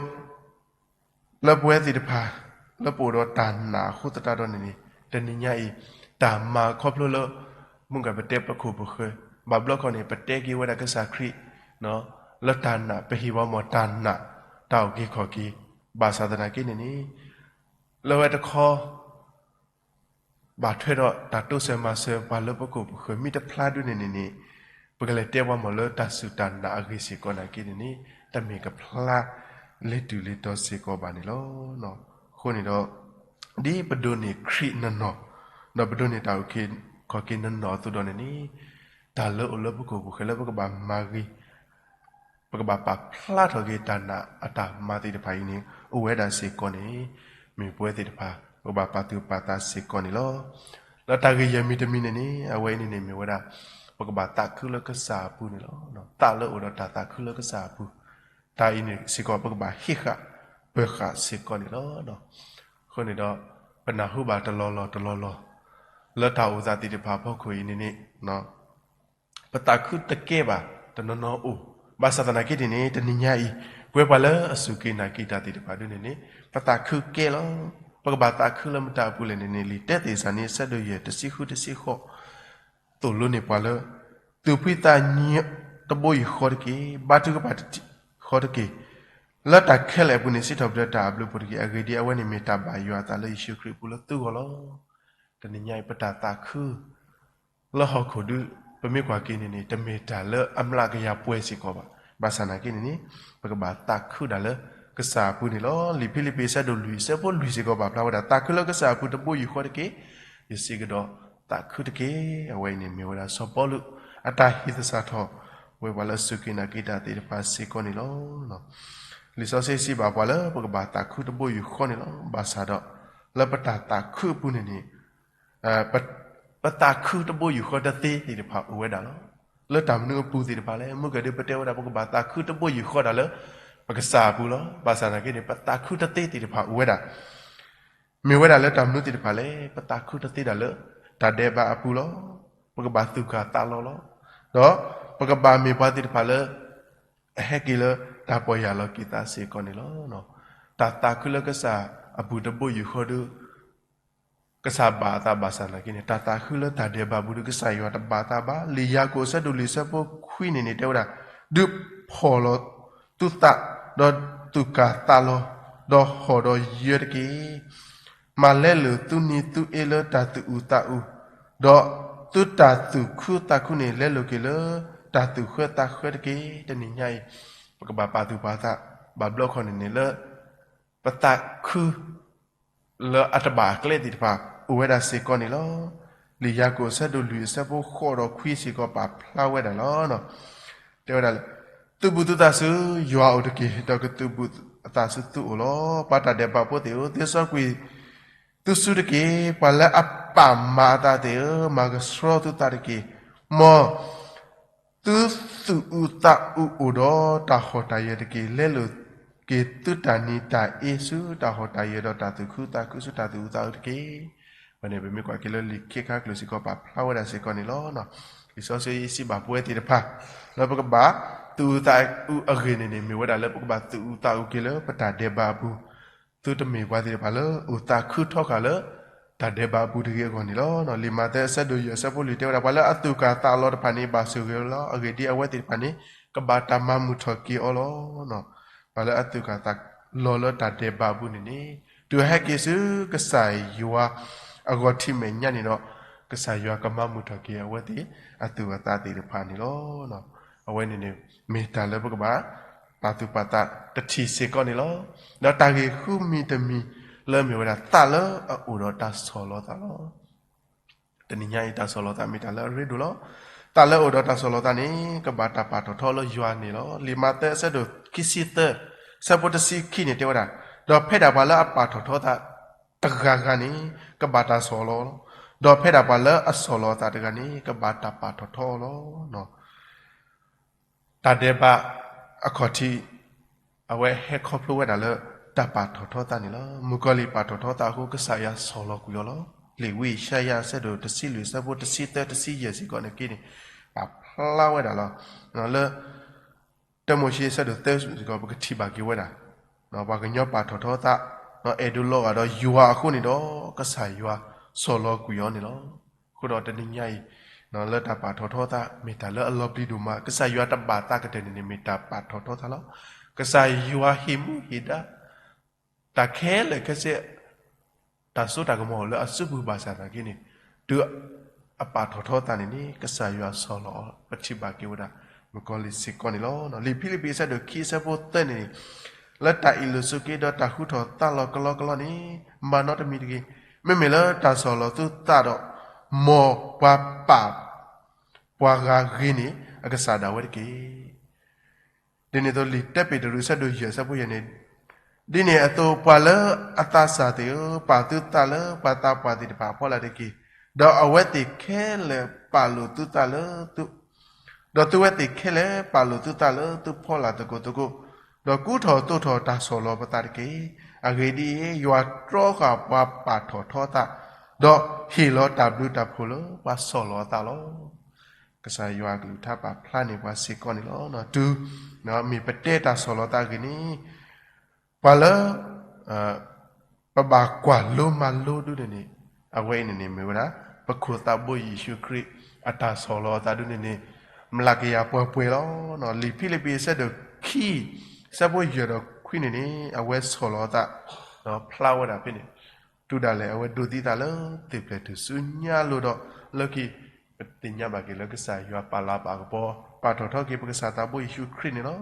လၢပဝဲသ့ၣ်တဖၣ် လၢပအိၣ်ဒီးတၢ်နာ်အဃိသတးဒီးန့ၣ်န့ၣ် တနံၤညါအံၤ တၢ်မၤခီဖျိလၢ မုၢ်ကပတဲပခိၣ်ပဃၢၤ ဘၣ်ဘျီခီန့ၣ် ပတဲက့ၤဝဲဒၣ်ကစၢ်ခရံာ် လၢတၢ်နာ် ပဟ့ၣ်ဝဲမ့ၢ်တၢ်နာ် တၢ်အုၣ်က့ၤခီၣ်က့ၤ ဘၣ်ဆၣ်သနာ်က့န့ၣ်န့ၣ် လၢဝဲတခီ ဘၣ်ထွဲဒီးတၢ်တိစၢၤမၤစၢၤပှၤလၢပခိၣ်ပဃၢၤ မ့ၢ်တဖျါဒ်န့ၣ်န့ၣ်န့ၣ် ပကလဲၤတဲပှၤမ့ၢ်လၢတၢ်စူၢ်တၢ်နာ်အဂ့ၢ်စ့ၢ်ကီးနာ်က့န့ၣ်န့ၣ် တမ့ၢ်ကဖျါလၢတုၤလၢတီၤစ့ၢ်ကီးဘၣ်န့ၣ်လီၤ. အဃိန့ၣ်ဒီး ဒ်ပဒိးန့ၢ်ခရံာ်နီၢ်နီၢ် ဒီးပဒိးန့ၢ်တၢ်အုၣ်က့ၤခီၣ်က့ၤနီၢ်နီၢ်အသိးဒီးန့ၣ်န့ၣ် တၢ်လၢအိၣ်လၢပခိၣ်ပဃၢၤလၢပကဘၣ်မၤဂ့ၤ ပကဘၣ်ပာ်ဖျါထီၣ်က့ၤတၢ်နာ်အတၢ်မၤသ့ၣ်တဖၣ်အံၤန့ၣ် အိၣ်ဝဲဒၣ်စ့ၢ်ကီးန့ၣ် မ့ၢ်ပဝဲသ့ၣ်တဖၣ် ပကဘၣ်ပာ်သူၣ်ပာ်သးစ့ၢ်ကီးန့ၣ်လီၤ. လၢတၢ်ဂ့ၢ်ယဲၢ်မံၤတမံၤန့ၣ်န့ၣ် အဝဲအံၤန့ၣ်န့ၣ်မ့ၢ်ဝဲဒၣ် ပကဘၣ်သးခုလၢကစၢ်အပူၤန့ၣ်လီၤ. သးလၢအိၣ်ဒီးတၢ်သးခုလၢကစၢ်အပူၤ တၢ်အံၤန့ၣ်စ့ၢ်ကီး ပကဘၣ်ဟ့ၣ်ဃာ်ပၢၤဃာ်စ့ၢ်ကီးန့ၣ်လီၤ. အဃိန့ၣ်ဒီး ပနၢ်ဟူဘၣ်တလီၢ်လီၢ်တလီၢ်လီၢ် လၢတၢ်အိၣ်သးသ့ၣ်တဖၣ်အဖီခိၣ်အံၤန့ၣ်န့ၣ် ပသးခုတကဲဘၣ် တနီၤနီၤအိၣ်, ဘၣ်ဆၣ်သနာ်က့န့ၣ်န့ၣ် တနံၤညါအံၤ ပဝဲပှၤလၢအစူၢ်က့ၤနာ်က့ၤတၢ်သ့ၣ်တဖၣ်ဒ်န့ၣ်န့ၣ် ပသးခုကဲလီၤ. ပကဘၣ်သးခုလၢမတၤအပူၤလဲၣ်န့ၣ်န့ၣ် လံာ်တၢသ့းစၤလနံ အဆၢဒိၣ်ယဲၢ် တဆံဃု တဆံဃိး သိၣ်လိန့ၢ်ပှၤလၢ သူၣ်ဖှံသးညီတဘိယူၢ်ဃီတက့ၢ်. ဘါထုကဖၣ်တထံၣ်ဃီတက့ၢ်. လၢတၢ်ခဲလၢာ်အပူၤန့ၣ် စံးထီၣ်ပတြၢၤတၢ်အဘျုးအဖှိၣ်တက့ၢ်. အဂ့ၢ်ဒ်အံၤ, အဝဲန့ၣ်မ့ၢ်တၢ်ဘၣ်ယွၤအသးလၢယ့ၣ်ၡူးခရံာ်အပူၤလၢသုဂီၢ်လီၤ. တနံၤညါအံၤ ပတၢ်သးခု လၢဟီၣ်ခိၣ်ဒု ပမ့ၢ်ကွၢ်က့ၤန့ၣ်န့ၣ် တမ့ၢ်တၢ်လၢအမျးကယၤပှဲၤစ့ၢ်ကီးဘၣ်. ဘၣ်ဆၣ်သနာ်က့န့ၣ်န့ၣ် ပကဘၣ်သးခုဒၣ်လၢကစၢ်အပူၤန့ၣ်လီၤ. လံာ်ဖံလံးပံး အဆၢဒိၣ်လွံၢ် အဆၢဖိလွံၢ်စ့ၢ်ကီး ပာ်ဖျါဝဲဒၣ် သးခုလၢကစၢ်အပူၤတဘိယူၢ်ဃီတက့ၢ်. ယစံးကဒီး သးခုတက့ၢ်. အဝဲအံၤန့ၣ်မ့ၢ်ဝဲဒၣ်စီၤပီလူး အတၢ်ဟ့ၣ်သဆၣ်ထီၣ် ဝဲပှၤလၢအစူၢ်က့ၤနာ်က့ၤတၢ်သ့ၣ်တဖၣ်စ့ၢ်ကီးန့ၣ်လီၤ. လံာ်စီဆှံစံးဘၣ်ပှၤလၢ ပကဘၣ်သးခုတဘိယူၢ်ဃီန့ၣ်လီၤ. ဘၣ်ဆၣ်ဒီး လၢပတၢ်သးခုအပူၤန့ၣ်န့ၣ် ပသးခုတဘိယူၢ်ဃီတသ့သ့ၣ်တဖၣ်အိၣ်ဝဲဒၣ်လီၤ. လၢတၢ်မနုၤအပူၤသ့ၣ်တဖၣ်လဲၣ်, မုၢ်ကဒုပတဲဝဲဒၣ် ပကဘၣ်သးခုတဘိယူၢ်ဃီဒၣ်လၢ ပကစၢ်အပူၤလီၤ. ဘၣ်ဆၣ်သနာ်က့န့ၣ် ပသးခုတသ့သ့ၣ်တဖၣ်အိၣ်ဝဲဒၣ် မ့ၢ်ဝဲဒၣ်လၢတၢ်မနုၤသ့ၣ်တဖၣ်လဲၣ်, ပသးခုတသ့ဒၣ်လၢ တၢ်ဒဲးဘးအပူၤလီၤ. ပကဘၣ်သူၣ်ကၢ်သးလီၤလီၤ. ဒီးပကဘၣ်မ့ၢ်ပှၤသ့ၣ်တဖၣ်လၢ အဟဲက့ၤလၢတၢ်ပီၢ်ယၢ်လီၤက့ၤသးစ့ၢ်ကီးန့ၣ်လီၤ. တၢ်သးခုလၢကစၢ်အပူၤတဘိယူၢ်ဃီဒီး ကစၢ်ဘၣ်အသးဘၣ်ဆၣ်သနာ်က့န့ၣ် တၢ်သးခုလၢတၢ်ဒဲးဘးအပူၤဒီး ကစၢ်ယွၤတဘၣ်အသးဘၣ်. လံာ်ယၤကိာ်အဆၢဒိၣ်လွံၢ်အဆၢဖိခွံန့ၣ်န့ၣ် တဲဝဲဒၣ်, ဒုးဖှီၣ်လီၤသုသး, ဒီးသူၣ်ကၢ်သးလီၤ, ဒီးဟီၣ်ဒီးယၢၤတက့ၢ်. မၤလဲလိာ်သုနံၤသုအ့လၢတၢ်သူၣ်အုးသးအုး, ဒီးသုတၢ်သူၣ်ခုသးခုန့ၣ် လဲလိာ်က့ၤလၢတၢ်သူၣ်ဃၢသးဃၢတက့ၢ်. တနံၤညါအံၤ ပကဘၣ်ပာ်သူၣ်ပာ်သး ဘၣ်ဘျီခီန့ၣ်န့ၣ်လၢ ပသးခု လၢအတဘၣ်အကျဲသ့ၣ်တဖၣ် အိၣ်ဝဲဒၣ်စ့ၢ်ကီးန့ၣ်လီၤ. လံာ်ယၤကိာ်အဆၢဒိၣ်လွံၢ်အဆၢဖိဃိးဒီးခွံစ့ၢ်ကီးပာ်ဖျါဝဲဒၣ်လီၤ. တဲဝဲဒၣ်လၢ သုဘူးသုသးဆူယွၤအိၣ်တက့ၢ်, ဒီးကသုးဘူးအသးဆူသုအိၣ်လီၤ. ပှၤတၢ်ဒဲးဘးဖိသ့ၣ်ဧၢ, သ့စီကွံာ်သုစုတက့ၢ်. ပှၤလၢအပာ်မၤအသးသ့ၣ်ဧၢ, မၤကဆှီသုသးတက့ၢ်. မ်သုသူၣ်အုးသးအုးအိၣ်ဒီးတၢ်ဟီၣ်တၢ်ယၢၤတက့ၢ်. လဲလိာ်က့ၤသုတၢ်နံၤတၢ်အ့ဆူတၢ်ဟီၣ်တၢ်ယၢၤ, ဒီးတၢ်သူၣ်ခုသးခုဆူတၢ်သူၣ်အုးသးအုးတက့ၢ်. ဝဲန့ၣ် ပမ့ၢ်ကွၢ်က့ၤလၢလံာ်ခ့ခါကျိာ်စ့ၢ်ကီး ပာ်ဖျါဝဲဒၣ်စ့ၢ်ကီးန့ၣ်လီၤ. လံာ်စီဆှံစံးဘၣ်ပဝဲသ့ၣ်တဖၣ် လၢပကဘၣ်သူၣ်အုးသးအုးအဂ့ၢ်န့ၣ်န့ၣ် မ့ၢ်ဝဲဒၣ်လၢပကဘၣ်သူၣ်အုးသးအုးက့ၤလၢပတၢ်ဒဲးဘးအပူၤ, သုတမ့ၢ်ပှၤသ့ၣ်တဖၣ်လၢအိၣ်သးခုထီဃာ်လၢ တၢ်ဒဲးဘးအပူၤတဂ့ၤအဂီၢ်န့ၣ်လီၤ. လံာ်မးသဲအဆၢဒိၣ်ယဲၢ်အဆၢဖိလွံၢ်တဲဝဲဒၣ်, ပှၤလၢအသူၣ်ကၢ်သးလီၤတဖၣ်န့ၣ် ဘၣ်ဆိၣ်ဂ့ၤလီၤ. အဂ့ၢ်ဒ်အံၤ, အဝဲသ့ၣ်တဖၣ်န့ၣ် ကဘၣ်တၢ်မၤမုာ်ထီၣ်က့ၤအီၤလီၤ. ပှၤလၢအသူၣ်ကၢ်သးလီၤလၢတၢ်ဒဲးဘးအပူၤန့ၣ်န့ၣ် တုၤအဟဲက့ၤဆူကစၢ်ယွၤအဂီၢ်ထံးမဲာ်ညါန့ၣ်ဒီး ကစၢ်ယွၤကမၤမုာ်ထီၣ်က့ၤအဝဲသ့ၣ်အသူၣ်အသးသ့ၣ်တဖၣ်န့ၣ်လီၤ. အဝဲန့ၣ်န့ၣ် မ့ၢ်တၢ်လၢပကဘၣ် ပာ်သူၣ်ပာ်သးတထံၣ်စ့ၢ်ကီးန့ၣ်လီၤ. ဒီးတၢ်ဂ့ၢ်ဃုမံၤတမံၤလၢမ့ၢ်ဝဲဒၣ် သးလၢအအိၣ်ဒီးတၢ်ဆီၣ်လီၤသးလီၤ. တနံၤညါအံၤ တၢ်ဆီၣ်လီၤသးမ့ၢ်တၢ်လၢအရ့ဒိၣ်လီၤ. သးလၢအအိၣ်ဒီးတၢ်ဆီၣ်လီၤသးန့ၣ် ကဘၣ်တၢ်ပာ်ထီၣ်ထီလၢယွၤန့ၣ်လီၤ. လံာ်မးသဲအဆၢဒိၣ်ခံဆံသၢ အဆၢဖိတဆံခံန့ၣ်တဲဝဲဒၣ်, ဒီးဖဲဒၣ်ပှၤလၢအပာ်ထီၣ်ထီသးတဂၤဂၤန့ၣ် ကဘၣ်တၢ်ဆီၣ်လီၤလီၤ. ဒီးဖဲဒၣ်ပှၤလၢအဆီၣ်လီၤအသးတဂၤန့ၣ် ကဘၣ်တၢ်ပာ်ထီၣ်ထီလီၤ. တၢ်ဒဲးဘးအခီၣ်ထံး အဝဲဟဲခီဖျိဝဲဒၣ်လၢ တၢ်ပာ်ထီၣ်ထီသးန့ၣ်လီၤ. မုၣ်ကီၤလံၢ်ပာ်ထီၣ်ထီသးအဃိ ကစၢ်ယွၤဆီၣ်လီၤကွံာ်အီၤလီၤ. လံာ်ဝံယၡါယၤအဆၢဒိၣ်တဆံလွံၢ် အဆၢဖိတဆံသၢ တဆံယဲၢ်စ့ၢ်ကီးန့ၣ်က့န့ၣ် ပာ်ဖျါဝဲဒၣ်လီၤ. လၢ တၢမိၤၡ့အဆၢဒိၣ်သၢစ့ၢ်ကီး ပကထံၣ်ဘၣ်က့ၤဝဲဒၣ် ပှၤကညီပာ်ထီၣ်ထီသး အဲၣ်ဒိးလီၤဂာ်ဒီးယွၤအဃိန့ၣ်ဒီး ကစၢ်ယွၤဆီၣ်လီၤကွံာ်အီၤန့ၣ်လီၤ. အဃိဒီးတနံၤညါအံၤ လၢတၢ်ပာ်ထီၣ်ထီသး မ့ၢ်တၢ်လၢအလီၤပျံၤဒိၣ်မး, ကစၢ်ယွၤတဘၣ်သးကတၢၢ်န့ၣ်န့ၣ် မ့ၢ်တၢ်ပာ်ထီၣ်ထီသးလီၤ. ကစၢ်ယွၤဟ့ၣ်မူဟ့ၣ်ဒါ တၢ်ခဲလၢာ်ခဲဆ့ တၢ်စိတၢ်ကမီၤအိၣ်လၢအစုပူၤဘၣ်ဆၣ်သနာ်က့န့ၣ် တုၤအပာ်ထီၣ်ထီသးန့ၣ်န့ၣ် ကစၢ်ယွၤဆီၣ်လီၤအီၤ ပထံၣ်ဘၣ်က့ၤဝဲဒၣ် မုၣ်ကီၤလံၢ်စ့ၢ်ကီးန့ၣ်လီၤ. လံာ်ဖံလံးပံးအဆၢဒိၣ်ခံအဆၢဖိသၢန့ၣ်န့ၣ် လၢတၢ်အ့ၣ်လိာ်ဆိးက့ဒီးတၢ်ဃူထီၣ်သးလီၤကလီကလီန့ၣ် မၤနီတမံၤတဂ့ၤ. မ့မ့ၢ်လၢတၢ်ဆီၣ်လီၤသုသးဒီး မ်ပှၤပာ် ပှၤဂၤဂ့ၤန့ၢ်အကစၢ်ဒၣ်ဝဲတက့ၢ်. ဒ်န့ၣ်အသိးလံာ်တၢပ့းတရူးအဆၢဒိၣ်ယဲၢ်အဆၢဖိယဲၢ်န့ၣ်, ဒ်န့ၣ်အသိးပှၤလၢအသးစၢ်သ့ၣ်ဧၢ, ပာ်သုသးလၢပှၤသးပှၢ်သ့ၣ်တဖၣ်အဖီလာ်တက့ၢ်. ဒီးအဝဲသ့ၣ်ခဲလၢာ်ပာ်လိာ်သုသးလၢသု ဒီးသုဝဲသ့ၣ်ခဲလၢာ်ပာ်လိာ်သုသးလၢသုဖီလာ်သကိးသကိး, ဒီးကူထီၣ်သိးထီၣ်တၢ်ဆီၣ်လီၤပသးတက့ၢ်. အဂ့ၢ်ဒ်အံၤ, ယွၤတြီဃာ်ပှၤပာ်ထီၣ်ထီသး, ဒီးဟ့ၣ်လီၤတၢ်ဘျုးတၢ်ဖှိၣ်လၢပှၤဆီၣ်လီၤအသးလီၤ. ကစၢ်ယွၤအကလုၢ်ကထါပာ်ဖျါန့ၢ်ပှၤစ့ၢ်ကီးန့ၣ်လီၤ. တုၤမ့ၢ်ပတဲတၢ်ဆီၣ်လီၤသးအဂ့ၢ်န့ၣ်, ပှၤလၢ ပဘၣ်ကွၢ်လိမၤလိဒုန့ၣ်န့ၣ်, အဝဲအံၤန့ၣ်န့ၣ်မ့ၢ်ဝဲဒၣ် ပခိၣ်သးဘိယ့ၣ်ၡူးခရံာ် အတၢ်ဆီၣ်လီၤအသးဒုန့ၣ်န့ၣ် မျးကယၤပှဲၤပှဲၤလီၤ. လံာ်ဖံလံးပံးအဆၢဒိၣ်ခံ အဆၢဖိယဲၢ်ဒီးခွံန့ၣ်န့ၣ် အဝဲဆီၣ်လီၤအသး ဖျါဝဲဒၣ်ဖဲန့ၣ် တုၤဒၣ်လဲာ်အဝဲဒိးသံသးလၢသ့ၣ်ဖျဲၣ်ထူၣ်စုညါလိၤဒီး လၢခံ ပသ့ၣ်ညါဘၣ်က့ၤလၢကစၢ်ယွၤပာ်လၤပာ်ကပီၤ ပာ်ထီၣ်ထီက့ၤပကစၢ်သးဘိယ့ၣ်ၡူးခရံာ်န့ၣ်လီၤ.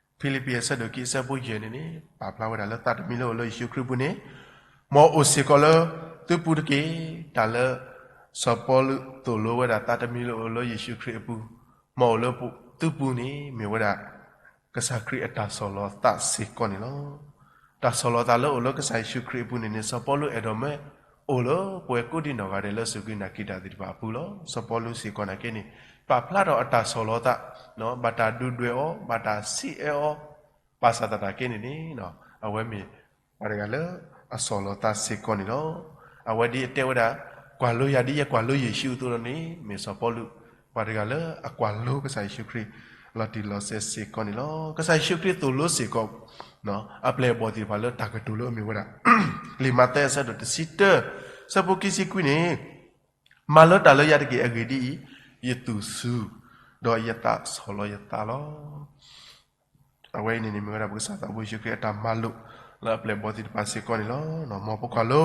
ဖံလံးပံးအဆၢဒိၣ်ခံအဆၢဖိယဲၢ်န့ၣ်န့ၣ် ပာ်ဖျါဝဲဒၣ်လၢသးတမံၤလၢအိၣ်လၢယ့ၣ်ၡူးခရံာ်အပူၤန့ၣ် မ်အအိၣ်စ့ၢ်ကီးလၢသုပူၤတက့ၢ်. တၢ်လၢစီၤပီလူးသိၣ်လိဝဲဒၣ်သးတမံၤလၢအိၣ်လၢယ့ၣ်ၡူးခရံာ်အပူၤ မ်အအိၣ်လၢသုပူၤန့ၣ် မ့ၢ်ဝဲဒၣ် ကစၢ်ခရံာ်အတၢ်ဆီၣ်လီၤသးစ့ၢ်ကီးန့ၣ်လီၤ. တၢ်ဆီၣ်လီၤသးလၢအိၣ်လၢကစၢ်ယ့ၣ်ၡူးခရံာ်အပူၤန့ၣ်န့ၣ် စီၤပီလူးအဲၣ်ဒိးမၢအိၣ်လၢပှၤကိးဒံနီၢ်ဂၤဒဲးလၢအစူၢ်က့ၤနာ်က့ၤတၢ်သ့ၣ်တဖၣ်အပူၤလီၤ. စီၤပီလူးစ့ၢ်ကီးနာ်က့န့ၣ် ပာ်ဖျါထီၣ်အတၢ်ဆီၣ်လီၤသး, ဘၣ်တၢ်ဒုၣ်ဒွဲၣ်အီၤ, ဘၣ်တၢ်ဆံးအဲၣ်အီၤ, ဘၣ်ဆၣ်သနာ်က့န့ၣ်န့ၣ် အဝဲမ့ၢ်ပှၤတဂၤလၢအဆီၣ်လီၤသးစ့ၢ်ကီးန့ၣ်လီၤ. အဝဲဒ်အတဲဝဲဒၣ် ကွၢ်လိယၤဒ်ယကွၢ်လိယ့ၣ်ၡူးအသိးလီၤန့ၣ် မ့ၢ်စီၤပီလူး ပှၤတဂၤလၢအကွၢ်လိကစၢ်ယ့ၣ်ၡူးခရံာ် လီၤတံၢ်လီၤဆဲးစ့ၢ်ကီးန့ၣ်လီၤ. ကစၢ်ယ့ၣ်ၡူးခရံာ်သိၣ်လိစ့ၢ်ကီး အပျဲၢ်အဘီၣ်သ့ၣ်တဖၣ်လၢတၢ်ကတိၤလၢအမ့ၢ်ဝဲဒၣ် လံာ်မးသဲအဆၢဒိၣ်တဆံတၢ ဆၢဖိခံဆံခွံန့ၣ်, မၤလၢတၢ်လၢယၤတက့ၢ်. အဂ့ၢ်ဒ်အံၤ, ယသူၣ်စူၤ, ဒီးယသးဆီၣ်လီၤယသးလီၤ. အဝဲအံၤန့ၣ်န့ၣ်မ့ၢ်ဝဲဒၣ်ပကစၢ်သးဘိယ့ၣ်ၡူးခရံာ်အတၢ်မၤလိာ် လၢအပျဲၢ်အဘီၣ်သ့ၣ်တဖၣ်စ့ၢ်ကီးန့ၣ်လီၤ. မ်ပကွၢ်လိ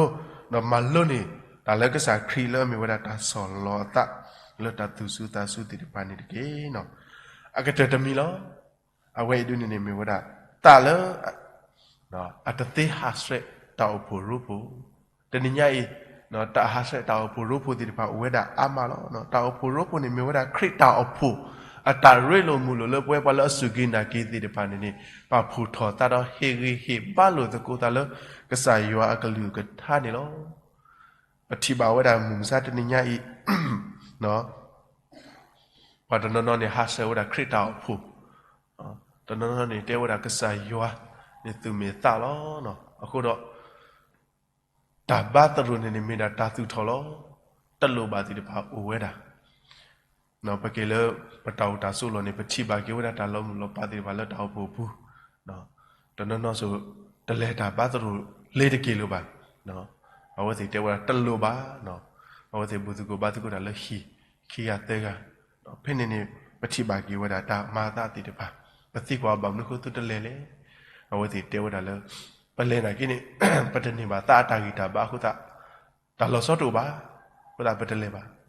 ဒီးမၤလိန့ၢ် တၢ်လၢကစၢ်ခရံာ်လၢအမ့ၢ်ဝဲဒၣ်တၢ်ဆီၣ်လီၤအသး လၢတၢ်သူၣ်စူၤသးစူၤသ့ၣ်တဖၣ်န့ၣ်တက့ၢ်. အကတၢၢ်တမံၤလီၤ. အဝဲအံၤဒ်န့ၣ်န့ၣ်မ့ၢ်ဝဲဒၣ် သးလၢ အတသ့ဟးဆှဲးတၢ်အိၣ်ဖှိၣ်ရိဖှိၣ်, တနံၤညါအံၤ တၢ်ဟးဆှဲးတၢ်အိၣ်ဖှိၣ်ရိဖှိၣ်သ့ၣ်တဖၣ်အိၣ်ဝဲဒၣ်အါမးလီၤ. တၢ်အိၣ်ဖှိၣ်ရိဖှိၣ်န့ၣ်မ့ၢ်ဝဲဒၣ်ခရံာ်တၢ်အိၣ်ဖှိၣ် အတၢ်ရ့လိာ်မုာ်လိာ်လၢပဝဲပှၤလၢအစူၢ်က့ၤနာ်က့ၤသ့ၣ်တဖၣ်န့ၣ်န့ၣ် ပာ်ဖှိၣ်ထီၣ်သးဒီးဟ့ၣ်ဂံၢ်ဟ့ၣ်ဘါလိာ်သကိးသးလၢ ကစၢ်ယွၤအကလုၢ်ကထါန့ၣ်လီၤ. ပထံၣ်ဘၣ်ဝဲဒၣ်မုၢ်မဆါတနံၤညါအံၤ ပှၤတနီၤနီၤန့ၣ် ဟးဆှဲးဝဲဒၣ်ခရံာ်တၢ်အိၣ်ဖှိၣ်, တနီၤနီၤန့ၣ် တဲဝဲဒၣ်ကစၢ်ယွၤန့ၣ်သူၣ်မ့ၢ်သးလီၤ. အဃိဒီး တၢ်ဘါသရိာ်န့ၣ်န့ၣ် မ့ၢ်ဒၣ်တၢ်သူၣ်ထီၣ်လီၤ. တလိၣ်ဘၣ်သ့ၣ်တဖၣ်အိၣ်ဝဲဒၣ် ပက့ၤလၢ ပတၢ်အိၣ်တၢ်ဆိးလီၢ်န့ၣ် ပထံၣ်ဘၣ်က့ၤဝဲဒၣ်တၢ်လီၤမုၢ်လီၤပၢ်သ့ၣ်တဖၣ်လၢတၢ်အိၣ်ဖှိၣ်အပူၤ, တနီၤနီၤစိၤ တလဲၤတၢ်ဘါသရိာ်လ့ၤတက့ၢ်လၢၤဘၣ်. အဝဲသ့ၣ်တဲဝဲဒၣ်တလိၣ်ဘၣ်. အဝဲသ့ၣ်ဘူၣ်သကိးဘါသကိးတၢ်လၢဟံၣ် ခံဂၤသၢဂၤ, ဖဲန့ၣ်န့ၣ် ပထံၣ်ဘၣ်က့ၤဝဲဒၣ်တၢ်မၤအသးသ့ၣ်တဖၣ်, ပသံကွၢ်ဘၣ်မနုၤဃိသုတလဲၤလဲၣ်. အဝဲသ့ၣ်တဲဝဲဒၣ်လၢ ပလဲၤနာ်က့န့ၣ် ပတန့ၢ်ဘၣ်သးအတၢ်ဂံၢ်တၢ်ဘါအဃိသတး တၢ်လီၤဆီတအိၣ်ဘၣ်, အဃိသတးပတလဲၤဘၣ်.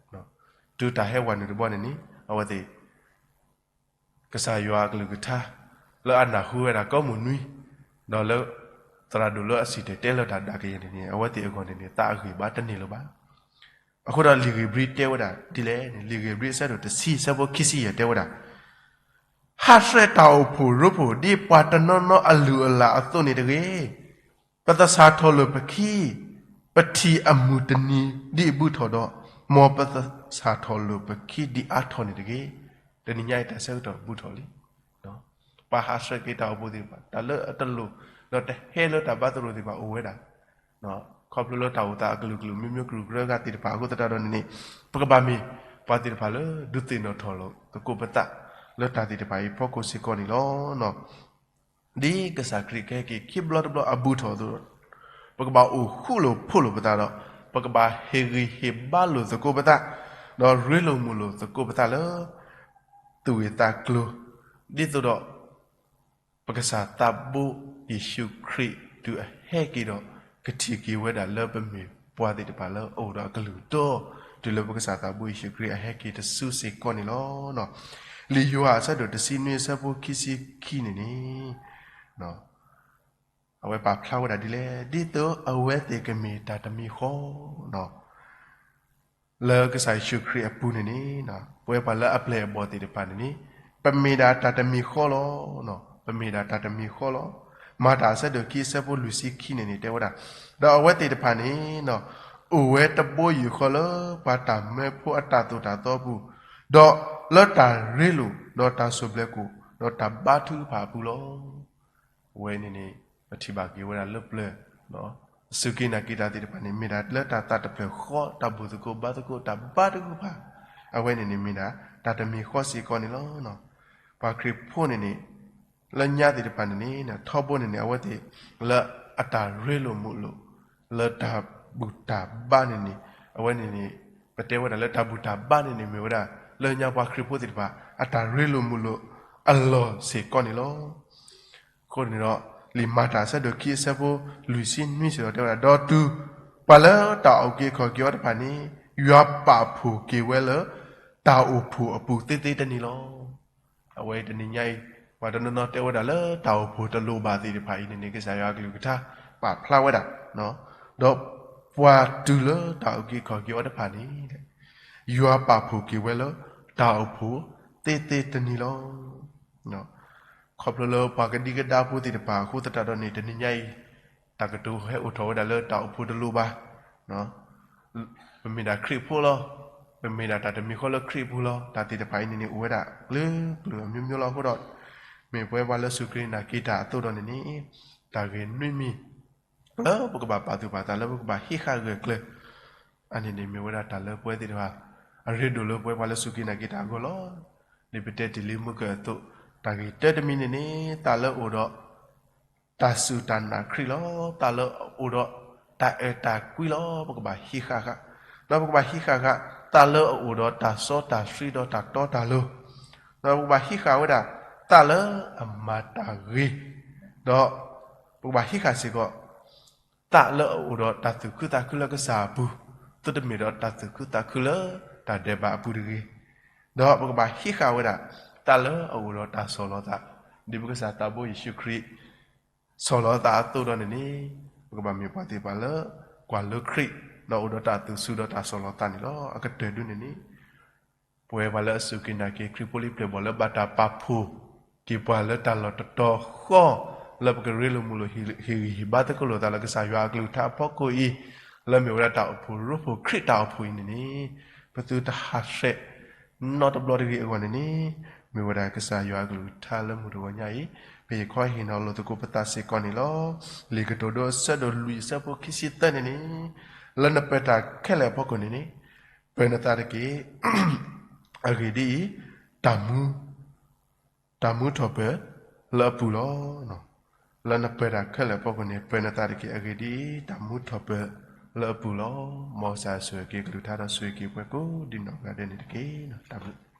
တုၤတၢ်ဟဲဝဲနုာ်တဘျီန့ၣ်န့ၣ် အဝဲသ့ၣ် ကစၢ်ယွၤအကလုၢ်ကထါ လၢအနၢ်ဟူဝဲဒၣ်ကိးမုၢ်နွံ, ဒီးလၢ သရၣ်ဒိၣ်လၢအစံၣ်တဲၤတဲလီၤတၢ်ဒၣ်ကယဲၢ်န့ၣ်န့ၣ် အဝဲသ့ၣ်အဂီၢ်န့ၣ်န့ၣ် သးအဂံၢ်ဘါတန့ၢ်လၢၤဘၣ်. အဃိဒီးလံာ်ဧ့ၤဘြံၤတဲဝဲဒၣ်ဒ်လဲၣ်န့ၣ် လံာ်ဧ့ၤဘြံၤအဆၢဒိၣ်တဆံ အဆၢဖိခံဆံယဲၢ်တဲဝဲဒၣ် ဟးဆှဲးတၢ်အိၣ်ဖှိၣ်ရိဖှိၣ် ဒ်ပှၤတနီၤနီၤအလုၢ်အလၢ်အသိးန့ၣ်တဂ့ၤ. ပသဆၣ်ထီၣ်လိာ်ပခံ ပထံၣ်အမုၢ်တနံၤဒ်အဘူးထီၣ်ဒီး မ်ပသဆၣ်ထီၣ်လိာ်ပခံဒ်အါထီၣ်န့ၣ်တဂ့ၤ. တနံၤညါအံၤတၢ်ဆၢကတီၢ်ဘူးထီၣ်လံ. ပှၤဟးဆှဲးက့ၤတၢ်အိၣ်ဖှိၣ်သ့ၣ်တဖၣ် တၢ်လၢအတလိၣ် ဒီးတဟဲလၢတၢ်ဘါသရိာ်သ့ၣ်တဖၣ်အိၣ်ဝဲဒၣ် ခီဖျိလၢတၢ်အိၣ်သးအကလုာ်ကလုာ်မ့ၢ်မ့ၢ်ကရူၢ်ကရၢဂၤသ့ၣ်တဖၣ်အဃိသတးဒီးန့ၣ်န့ၣ် ပကဘၣ်မ့ၢ်ပှၤသ့ၣ်တဖၣ်လၢဒုးသ့ၣ်နီၣ်ထီၣ်လိာ်သကိးပသး လၢတၢ်သ့ၣ်တဖၣ်အံၤအဖီခိၣ်စ့ၢ်ကီးန့ၣ်လီၤ. ဒ်ကစၢ်ခရံာ်ကဟဲက့ၤခံဘျီတဘျီအဘူးထီၣ်အသိး ပကဘၣ်အိၣ်ဃူလိာ်ဖိးလိာ်ပသးဒီး ပကဘၣ်ဟ့ၣ်ဂံၢ်ဟ့ၣ်ဘါလိာ်သကိးပသး ဒီးရ့လိာ်မုာ်လိာ်သကိးပသးလၢ သူၣ်ဂ့ၢ်သးကျိၤ ဒ်သိးဒီး ပကစၢ်သးဘိယ့ၣ်ၡူးခရံာ် တုၤအဟဲက့ၤဒီး ကထံၣ်က့ၤဝဲဒၣ်လၢပမ့ၢ်ပှၤသ့ၣ်တဖၣ်လၢအအိၣ်ဒီးအကလုၢ်တီ, တုၤလၢပကစၢ်သးဘိယ့ၣ်ၡူးခရံာ်အဟဲက့ၤတစုစ့ၢ်ကီးန့ၣ်လီၤ. လံာ်ယိၤဟၣ်အဆၢဒိၣ်တဆံနွံအဆၢဖိခံဆံခံန့ၣ်န့ၣ် အဝဲပာ်ဖျါဝဲဒၣ်ဒ်လဲၣ်, ဒ်သိးအဝဲသ့ၣ်ကမ့ၢ်တၢ်တမံၤဃီ လၢကစၢ်ယ့ၣ်ၡူးခရံာ်အပူၤန့ၣ်န့ၣ် ပဝဲပှၤလၢအပျဲၢ်အဘီၣ်သ့ၣ်တဖၣ်န့ၣ်န့ၣ် ပမ့ၢ်ဒၣ်တၢ်တမံၤဃီလီၤ. ပမ့ၢ်ဒၣ်တၢ်တမံၤဃီလီၤ. မၤတၢ်အဆၢဒိၣ်ခံအဆၢဖိလွံၢ်ဆံခံန့ၣ်န့ၣ် တဲဝဲဒၣ်, ဒီးအဝဲသ့ၣ်တဖၣ်န့ၣ် အိၣ်ဝဲတဘိယူၢ်ဃီလၢပှၤတၢ်မၢဖိအတၢ်သိၣ်တၢ်သီအပူၤ, ဒီးလၢတၢ်ရ့လိာ်, ဒီးတၢ်စိၢ်ဘျဲးကိၣ်, ဒီးတၢ်ဘါထုကဖၣ်အပူၤလီၤ. အဝဲန့ၣ်န့ၣ် ပထံၣ်ဘၣ်က့ၤဝဲဒၣ်လၢပျၢၤ စူၢ်က့ၤနာ်က့ၤတၢ်သ့ၣ်တဖၣ်န့ၣ် မ့ၢ်ဒၣ်လၢတၢ်သးတဖျၢၣ်ဃီ, တၢ်ဘူၣ်သကိးဘါသကိး, တၢ်ဘါထုကဖၣ်, အဝဲန့ၣ်န့ၣ်မ့ၢ်ဒၣ် တၢ်တမံၤဃီစ့ၢ်ကီးန့ၣ်လီၤ. ပှၤခရံာ်ဖိန့ၣ်န့ၣ် လၢညါသ့ၣ်တဖၣ်န့ၣ်န့ၣ် ထီဘိန့ၣ်န့ၣ် အဝဲသ့ၣ်လၢအတၢ်ရ့လိာ်မုာ်လိာ် လၢတၢ်ဘူၣ်တၢ်ဘါန့ၣ်န့ၣ် အဝဲန့ၣ်န့ၣ် ပတဲဝဲဒၣ်လၢတၢ်ဘူၣ်တၢ်ဘါန့ၣ်န့ၣ် မ့ၢ်ဝဲဒၣ် လၢညါပှၤခရံာ်ဖိသ့ၣ်တဖၣ် အတၢ်ရ့လိာ်မုာ်လိာ်အလီၢ်စ့ၢ်ကီးန့ၣ်လီၤ. အဃိန့ၣ်ဒီး လံာ်မၤတၢ်အဆၢဒိၣ်ခံအဆၢဖိလွံၢ်ဆံနွံစ့ၢ်ကီးတဲဝဲဒၣ်, ဒီးတုၤပှၤလၢတၢ်အုၣ်က့ၤခီၣ်က့ၤအီၤတဖၣ်န့ၣ် ယွၤပာ်ဖှိၣ်က့ၤဝဲလၢ တၢ်အိၣ်ဖှိၣ်အပူၤသ့သ့တနံၤလီၤ. အဝဲတနံၤညါအံၤ ပှၤတနီၤနီၤတဲဝဲဒၣ်လၢတၢ်အိၣ်ဖှိၣ်တလိၣ်ဘၣ်သ့ၣ်တဖၣ်အံၤန့ၣ်န့ၣ် ကစၢ်ယွၤအကလုၢ်ကထါပာ်ဖျါဝဲဒၣ်, ဒီးပှၤတုၤလၢတၢ်အုၣ်က့ၤခီၣ်က့ၤအီၤတဖၣ်န့ၣ် ယွၤပာ်ဖှိၣ်က့ၤဝဲလၢတၢ်အိၣ်ဖှိၣ်သ့သ့တနံၤလီၤ. ခီဖျိလၢပှၤကဒံကဒါဖိသ့ၣ်တဖၣ်အဃိသတးဒီးန့ၣ် တနံၤညါအံၤ တၢ်ကတိၤဟဲအိၣ်ထီၣ်ဝဲဒၣ်လၢတၢ်အိၣ်ဖှိၣ်တလိၣ်ဘၣ်, ပမ့ၢ်ဒၣ်ခရံာ်ဖိလီၤ, ပမ့ၢ်ဒၣ်တၢ်တမံၤဃီလၢခရံာ်အပူၤလီၤ, တၢ်သ့ၣ်တဖၣ်အံၤန့ၣ်န့ၣ် အိၣ်ဝဲဒၣ်လၢပျၢၤအမျိုးမျိုးလီၤ. အဃိဒီး မ့ၢ်ပဝဲပှၤလၢစူၢ်က့ၤနာ်က့ၤတၢ်အသိးဒီးန့ၣ်န့ၣ် တၢ်ဂ့ၢ်နွံမံၤ လၢပကဘၣ်ပာ်သူၣ်ပာ်သး လၢပကဘၣ်ဟံးဃာ်ဂၢၢ်ကျၢၤ အန့ၣ်န့ၣ် မ့ၢ်ဝဲဒၣ်တၢ်လၢပဝဲသ့ၣ်တဖၣ် အရ့ဒိၣ်လၢပဝဲပှၤလၢစူၢ်က့ၤနာ်က့ၤတၢ်အဂီၢ်လီၤ. ဒ်ပတဲတ့ၢ်လံမုၢ်ကၢၢ်အသိး, တၢ်ဂ့ၢ်တၢတမံၤန့ၣ်န့ၣ် သးလၢအအိၣ်ဒီး တၢ်စူၢ်တၢ်နာ်ခရံာ်လီၤ. သးလၢအအိၣ်ဒီး တၢ်အဲၣ်တၢ်ကွံလီၤ. ပကဘၣ်ဟံးဃာ်ဃာ်, ဒီးပကဘၣ်ဟံးဃာ်ဃာ် သးလၢအအိၣ်ဒီးတၢ်စီတၢ်ဆှံဒီးတၢ်တီတၢ်လိၤ, ဒီးပကဘၣ်ဟံးဃာ်ဝဲဒၣ် သးလၢအမၤတၢ်ဂ့ၤ, ဒီး ပကဘၣ်ဟံးဃာ်စ့ၢ်ကီး သးလၢအအိၣ်ဒီးတၢ်သူၣ်ခုသးခုလၢကစၢ်အပူၤ, သုတမ့ၢ်ဒီးတၢ်သူၣ်ခုသးခုလၢတၢ်ဒဲးဘးအပူၤတဂ့ၤ, ဒီးပကဘၣ်ဟံးဃာ်ဝဲဒၣ် သးလၢအအိၣ်ဒီးတၢ်ဆီၣ်လီၤသး, ဒ်ပကစၢ်သးဘိယ့ၣ်ၡူးခရံာ် ဆီၣ်လီၤသးအသိးဒီးန့ၣ်န့ၣ် ပကဘၣ်မ့ၢ်ပှၤသ့ၣ်တဖၣ်လၢ ကွၢ်လၢခရံာ် ဒီးအိၣ်ဒီးတၢ်သူၣ်စူၤဒီးတၢ်ဆီၣ်လီၤသးန့ၣ်လီၤ. အကတၢၢ်ဒုန့ၣ်န့ၣ် ပဝဲပှၤလၢအစူၢ်က့ၤနာ်က့ၤခရံာ်ဖိလံၤပျဲၢ်ဘီၣ်လၢဘၣ်တၢ်ပာ်ဖှိၣ်က့ၤပှၤလၢတၢ်လီၢ်တတီၤဃီ လၢပကရ့လိာ်မုာ်လိာ်ဟ့ၣ်ဂံၢ်ဟ့ၣ်ဘါသကိးလိာ်သးလၢကစၢ်ယွၤအကလုၢ်ကထါအဖီခိၣ်အံၤ, လၢမ့ၢ်ဝဲဒၣ်တၢ်အိၣ်ဖှိၣ်ရိဖှိၣ်ခရံာ်တၢ်အိၣ်ဖှိၣ်အံၤန့ၣ်န့ၣ် ပသုတဟးဆှဲးနီတဘျီတဂ့ၤအဂီၢ်န့ၣ်န့ၣ် မ့ၢ်ဝဲဒၣ်ကစၢ်ယွၤအကလုၢ်ကထါလၢမုၢ်တဂီၤညါအံၤ ပဟ့ၣ်ခီဟ့ၣ်နီၤလိာ်သကိးပသးစ့ၢ်ကီးန့ၣ်လီၤ. လံာ်ကတိၤဒိအဆၢဒိၣ်လွံၢ်အဆၢဖိခံဆံသၢန့ၣ်န့ၣ် လၢနပၢၤတၢ်ခဲလၢာ်အဖီခိၣ်န့ၣ်န့ၣ် ပၢၤနသးတက့ၢ်. အဂ့ၢ်ဒ်အံၤ, တၢ်မူ, တၢ်မူထီၣ်ပၢၢ်လၢအပူၤလီၤ. လၢနပၢၤတၢ်ခဲလၢာ်အဖီခိၣ်န့ၣ် ပၢၤနသးတက့ၢ်. အဂ့ၢ်ဒ်အံၤ, တၢ်မူထီၣ်ပၢၢ်လၢအပူၤလီၤ. မ်ကစၢ်ဆိၣ်ဂ့ၤက့ၤကလုၢ်ကထါဒီးဆိၣ်ဂ့ၤက့ၤပှၤကိးဒ်နီၢ်ဂၤဒဲးန့ၣ်တက့ၢ်. တၢ်ဘျုး